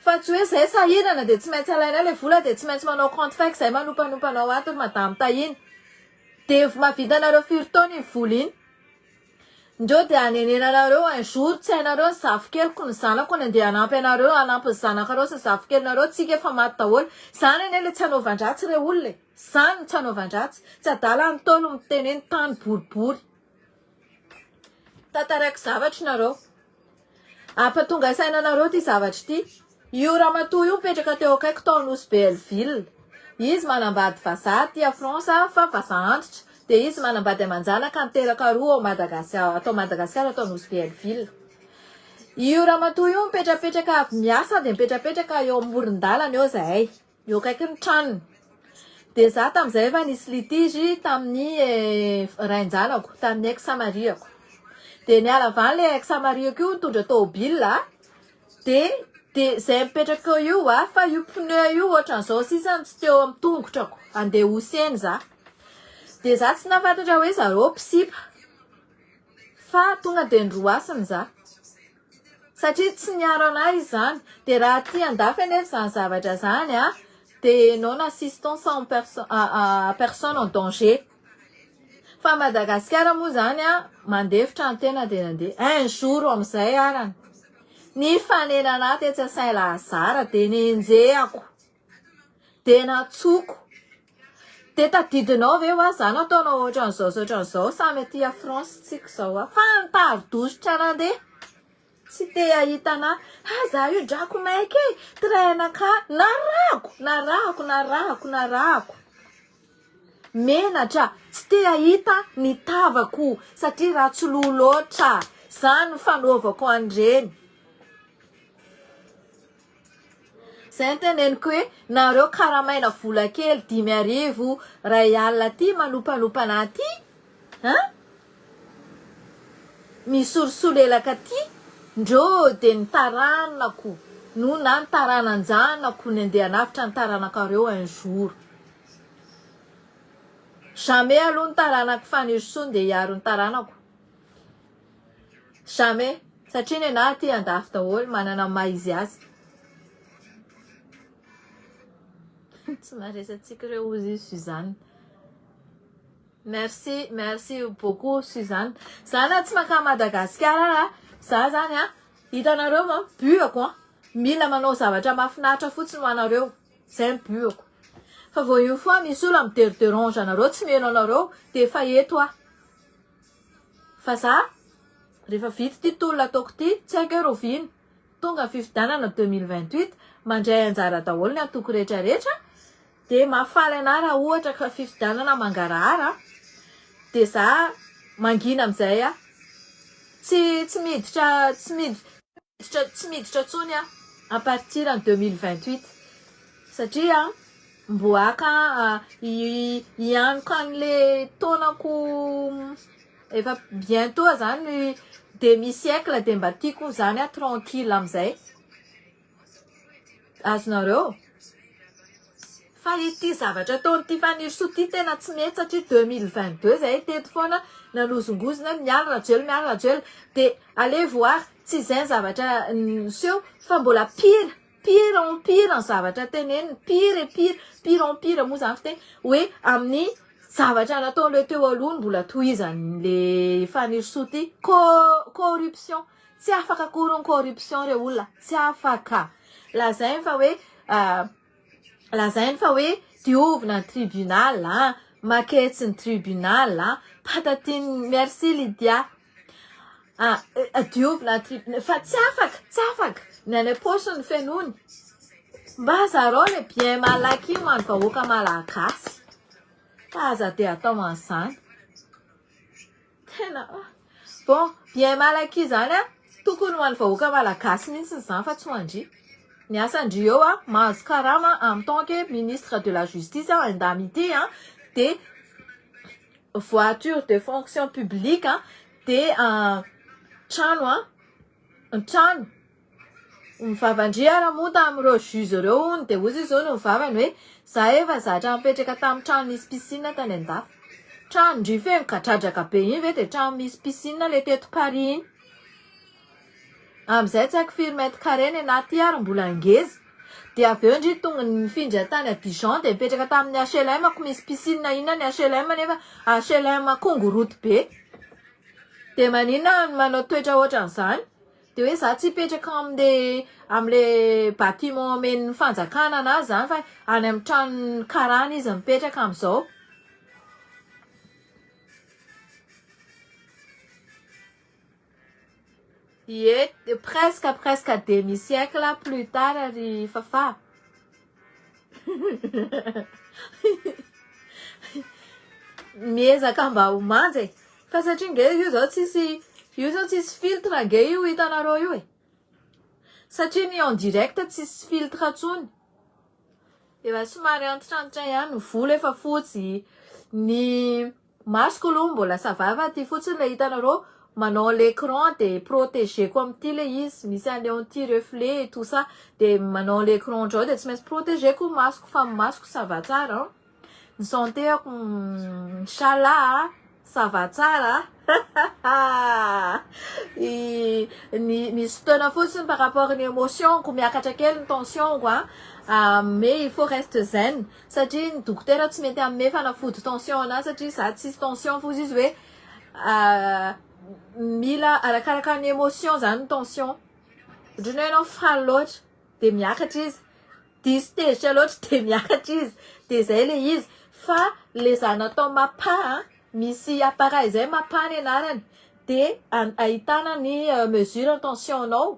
Fa tsy hoe zay sahirana dia tsy maintsy alainay le vola dia tsy maintsy manao compte fake zay manompanompa anao ato ry madame Tahina. Dia mahavita anareo firy taona iny vola iny. Ndreo dia hanenenanareo un jour tsy hainareo ny zafikeliko ny zanako ny andeha hanampy anareo hanampy ny zanakareo sy ny zafikelinareo tsika efa maty daholo. Zany anie le tsy hanaovan-dratsy re olona e. Zany no tsy anaovan-dratsy. Tsy adala ny Ntaolo miteny hoe ny tany boribory. Tantaraiko zavatra nareo. Ampatonga saina anareo ity zavatra ity. Io ramatoa io mipetraka teo akaiko tao Nosy Be Helleville. Izy manambady vazaha aty a France fa vazaha antitra. Dia izy manambady aman-janaka niteraka roa ao Madagasikara, atao Madagasikara atao Nosy Be Helleville. Io ramatoa io mipetrapetraka avy miasa dia mipetrapetraka eo amoron-dalana eo zahay. Eo akaikin'ny tranony. Dia za tamin'izay efa nisy litige tamin'ny rain-janako, tamin'ny ex mari-ako. Dia niala avy any ilay ex mari-ako io nitondra tômôbila dia dia izay mipetraka eo io a, fa io pneu io ohatran'izao sisa no tsy teo amin'ny tongotrako, andeha hoseny za. Dia za tsy nahafantatra hoe zareo mpisipa fa tonga dia noroasiny za. Satria tsy niaro anah izy zany. Dia raha aty andafy anefa izany zavatra izany an, dia non assistance en perso à personne en danger. Fa Madagasikara moa izany an, mandefitra ny tena dia nandeha. Un jour amin'izay arany, nifanena anah tetsy Saint Lazare dia nenjehako. Dia natsoko. Dia tadidinao ve hoa za nataonao ohatran'izao sy ohatran'izao samy aty a France tsika izao a. Fa nitari-dositra nandeha. Tsy te hahita anah. Ha za io drako maika e. Train-nakà. Narahako, narahako, narahako, narahako. Menatra, tsy te hahita ny tavako satria ratsy loha loatra. Zany ny fanaovako an'ireny. Zay no teneniko hoe nareo karamaina vola kely 5000 ray alina aty manompanompana aty an! Misorisolelaka aty ndreo de ny taranako no na ny taranan-janako ny andeha hanavotra ny taranakareo un jour. Jamais aloha ny taranak'i Fanirisoa ndeha hiaro ny taranako. Jamais! Satria nenaha aty andafy daholo manana ny maha izy azy. Tsy maharesy antsika ireo hozy izy Suzanne. Merci, merci beaucoup Suzanne. Za na tsy makany Madagasikara ara, za zany a, hitanareo ma, but-ako an, mila manao zavatra mahafinaritra fotsiny ho anareo. Zay ny but-ako. Fa vao une fois misy olona mi-derderange anareo, tsy miheno anareo, dia efa eto aho. Fa za Rehefa vita ity tolona ataoko ity, tsy haiko hoe rahoviana, tonga ny fifidianana 2028, mandray anjara daholo ny antoko rehetra rehetra, dia mahafaly anah raha ohatra ka fifidianana mangarahara dia za mangina amin'izay aho. Tsy tsy miditra tsy miditra tsy miditra intsony aho à partir ny 2028 satria mbo haka hianoka an'le taonako efa bientôt zany demi siècle dia mba tiako zany aho tranquille amin'izay. Azonareo? Fa ity zavatra ataon'ity Fanirisoa ity tena tsy mety satria 2022 zahay teto foana nanozongozona hoe miala Rajoelina miala Rajoelina dia allez voir tsy izay ny zavatra niseho fa mbola pire pire en pire ny zavatra teneniny pire et pire pire en pire moa zany fiteny hoe amin'ny zavatra nataon'ireo teo aloha no mbola tohizan'le Fanirisoa ity corruption Tsy afaka akory ny corruption re olona, tsy afaka. Lazainy fa hoe lazainy fa hoe diovina ny tribunal a, maketsy ny tribunal a, patatine merci Lydia. Ah, diovina ny tribunal fa tsy afaka, tsy afaka. Ny any am-paosiny no fenoiny. Mba zarao le bien mal acquis ho an'ny vahoaka malagasy. Fa aza dia atao an'izany. Tena bon, bien mal acquis zany a, tokony ho an'ny vahoaka malagasy mihitsy izany fa tsy ho an-dry. Ny asan-dry eo a, mahazo karama en tant que ministre de la justice a, indemnité a, dia voiture de fonction publique a, dia trano a, ny trano. Ny vavan-dry ara moa tamin'ireo juge ireo hono dia hozy izy hono ny vavany hoe za efa zatra nipetraka tamin'ny trano nisy piscine tany andafy. Tranon-dry feno gadradraka be iny ve dia trano misy piscine le teto Paris iny. Amin'izay tsy haiko firy mètre carré ny anaty ary mbola ngeza. Dia avy eo ndry tonga nifindra tany à Dijon dia nipetraka tamin'ny HLM ko misy piscine inona ny HLM nefa HLM kongoroto be. Dia maninona no manao toetra ohatran'izany? Dia hoe za tsy hipetraka amle amle batiment omen'ny fanjakana anazy zany fa any amin'ny tranon'ny karana izy mipetraka amizao. Ie, presque presque demi siècle plus tard ry Fafah. Miezaka mba ho manja e. Fa satria nge io zao tsisy io zao tsisy filtre nge io hitanareo io e. Satria ny en direct tsisy filtre tsony. Efa somary antitrantitra ihany ny volo efa fotsy, ny masoko aloha mbola ça va fa ty fotsiny le hitanareo manao l'écran de protégeko amin'ity le izy misy an'le anti reflet et tout ça de manao l'écran ohatr'izao de tsy maintsy protégeko ny masoko fa ny masoko ça va tsara an. Ny santé-ako Inch'Allah ça va tsara ny misy fotoana fotsiny par rapport ny émotion-ko miakatra kely ny tension-ko a mais il faut reste zen satria ny dokotera tsy mety hanome fanafody tension anahy satria za tsisy tension fozy izy hoe mila arakaraka ny émotion zany ny tension ohatran'ny hoe ianao faly loatra de miakatra izy Diso tezitra loatra dia miakatra izy dia zay le izy fa le za natao mapa a misy appareil zay mapa ny anarany dia ahitana ny mesure ny tension nao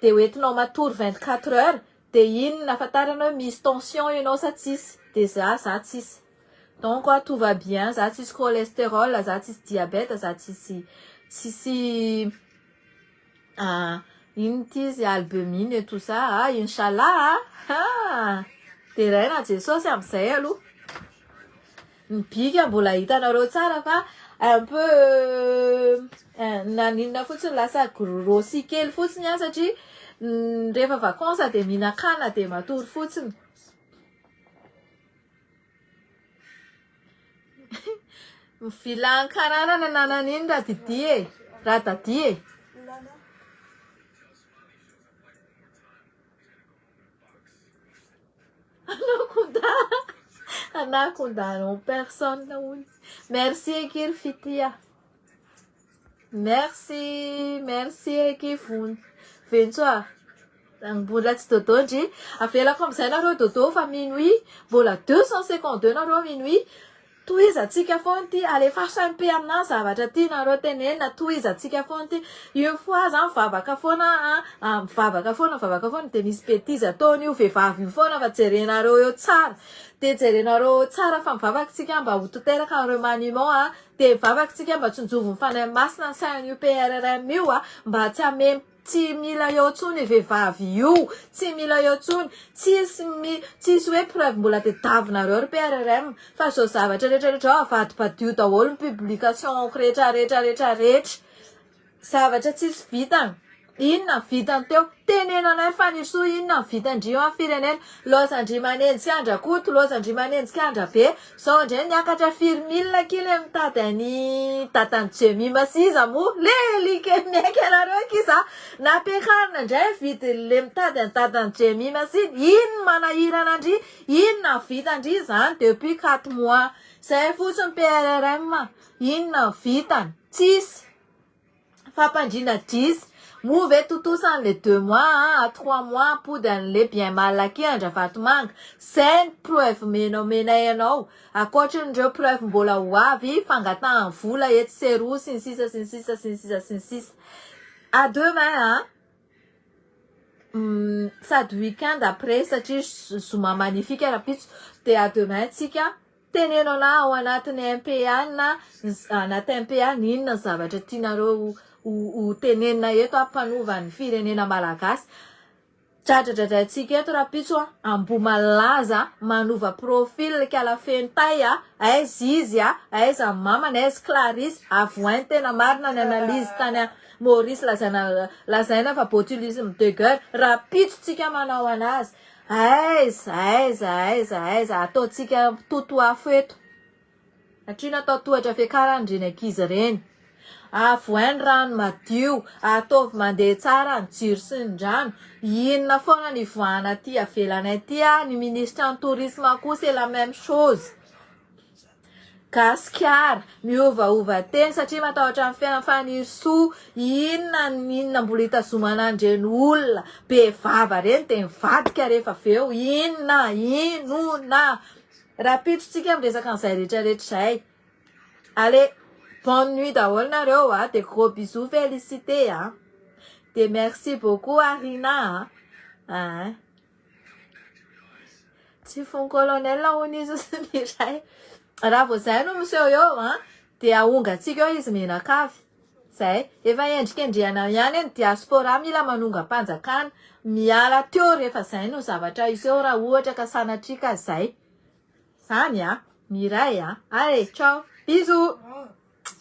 dia hoentinao matory 24 heures dia iny no ahafantarana hoe misy tension ianao sa tsisy dia za za tsisy donc a tout va bien za tsisy cholesterol za tsisy diabète za tsisy tsisy Ah ino ty izy albumine et tout ça ah Inch'Allah ah deraina Jesosy amizay aloha ny bika mbola hitanareo tsara fa un peu naninona fotsiny lasa grossi kely fotsiny aho satria rehefa vacances dia mihinan-kanina dia matory fotsiny Ny villa Ankarana no ananan'iny Radidi e! Radadi e! Anakonda Anakonda en personne hono. Merci eky ry Fitia. Merci merci eky Vony. Ventso a. Mbola tsy dodo ndry. Avelako amizay nareo dodo fa minuit. Mbola 252 nareo minuit. Tohizantsika foana ity, alefaso MP aminah ny zavatra tianareo tenenina, tohizantsika foana ity. Une fois za mivavaka foana a, mivavaka foana mivavaka foana dia misy betise ataon'io vehivavy io foana fa jerenareo eo tsara. Dia jerenareo eo tsara fa mivavaka tsika mba ho tanteraka ny remaniement a, dia mivavaka tsika mba tsinjovy ny Fanahy Masina ny sain'io PRRM io a, mba tsy hameno Tsy mila eo tsony io vehivavy io, tsy mila eo tsony, tsisy mi, tsisy hoe preuve mbola tediavinareo ry PRRM fa zao zavatra rehetra rehetra zao avadibadio daholo ny publication-ko rehetra rehetra rehetra rehetra, zavatra tsisy vitany, inona ny vitany teo, teneno anay Fanirisoa inona ny vitan-dry eo amin'ny firenena, laozan-dry manenjika an-dRakoto, laozan-dry manenjika an-dRabe, Zao indray niakatra firy mille akia le mitady an'i dadan'i Jemima sy iza moa? Lelike miaiky anareo akia za! Nampiakarina indray ny vidiny le mitady an'i dadan'i Jemima sy iny, iny no manahirana andry, inona ny vitan-dry zany depuis 4 mois? Zay fotsiny PRRM, inona ny vitany? Tsisy! Fampandriana drisy. Moa ve tontosa anle deux mois à trois mois ampody anle bien mal acquis an-dRavatomanga? Zay ny preuve omena omenay anao. Ankoatrin'ireo preuve mbola ho avy, fangatahany vola etsy sy eroa sy ny sisa sy ny sisa sy ny sisa sy ny sisa. À demain a! Sady week-end après satria zoma magnifique rahampitso dia à demain tsika. Teneno anah ao anatin'ny MPA na anaty MPA ny inona ny zavatra tianareo ho tenenina eto hampanova ny firenena malagasy. Dradradradraintsika eto rahampitso a, Ambohimalaza manova profil kala feno tay a, aiza izy a, aiza ny mamany, aiza Clarisse, avohay ny tena marina ny analyse tany Maurice lazaina lazaina fa botulisme de gueule, rahampitso tsika manao anazy. Aiza aiza aiza aiza ataontsika mitoto afo eto. Satria natao tohatra fiakarana ireny ankizy ireny. Avohay ny rano madio, ataovy mandeha tsara ny jiro sy ny rano. Inona foana ny ivoahana aty avelanay aty a, ny ministre ny tourisme koa c'est la même chose. Gasikara, miovaova teny satria matahotra ny fiainan'i Fanirisoa, inona ny inona mbola hitazomana an'ireny olona be vava ireny dia mivadika rehefa avy eo, inona, inona. Rahampitso tsika miresaka an'izay rehetra rehetra izay. Allez, bonne nuit daholo nareo a, dia gros bisous Félicité a. Dia merci beaucoup Arina a. Ein. Tsy fony colonel hono izy sy Miray. Raha vao zay no miseho eo an, dia ahongantsika eo izy mianakavy. Zay. Efa endrikendrehana ihany ny diaspora mila manongam-panjakana. Miala teo rehefa zay no zavatra hiseho raha ohatra ka sanatria ka zay. Zany an. Miray an. Allez, ciao. Bisous.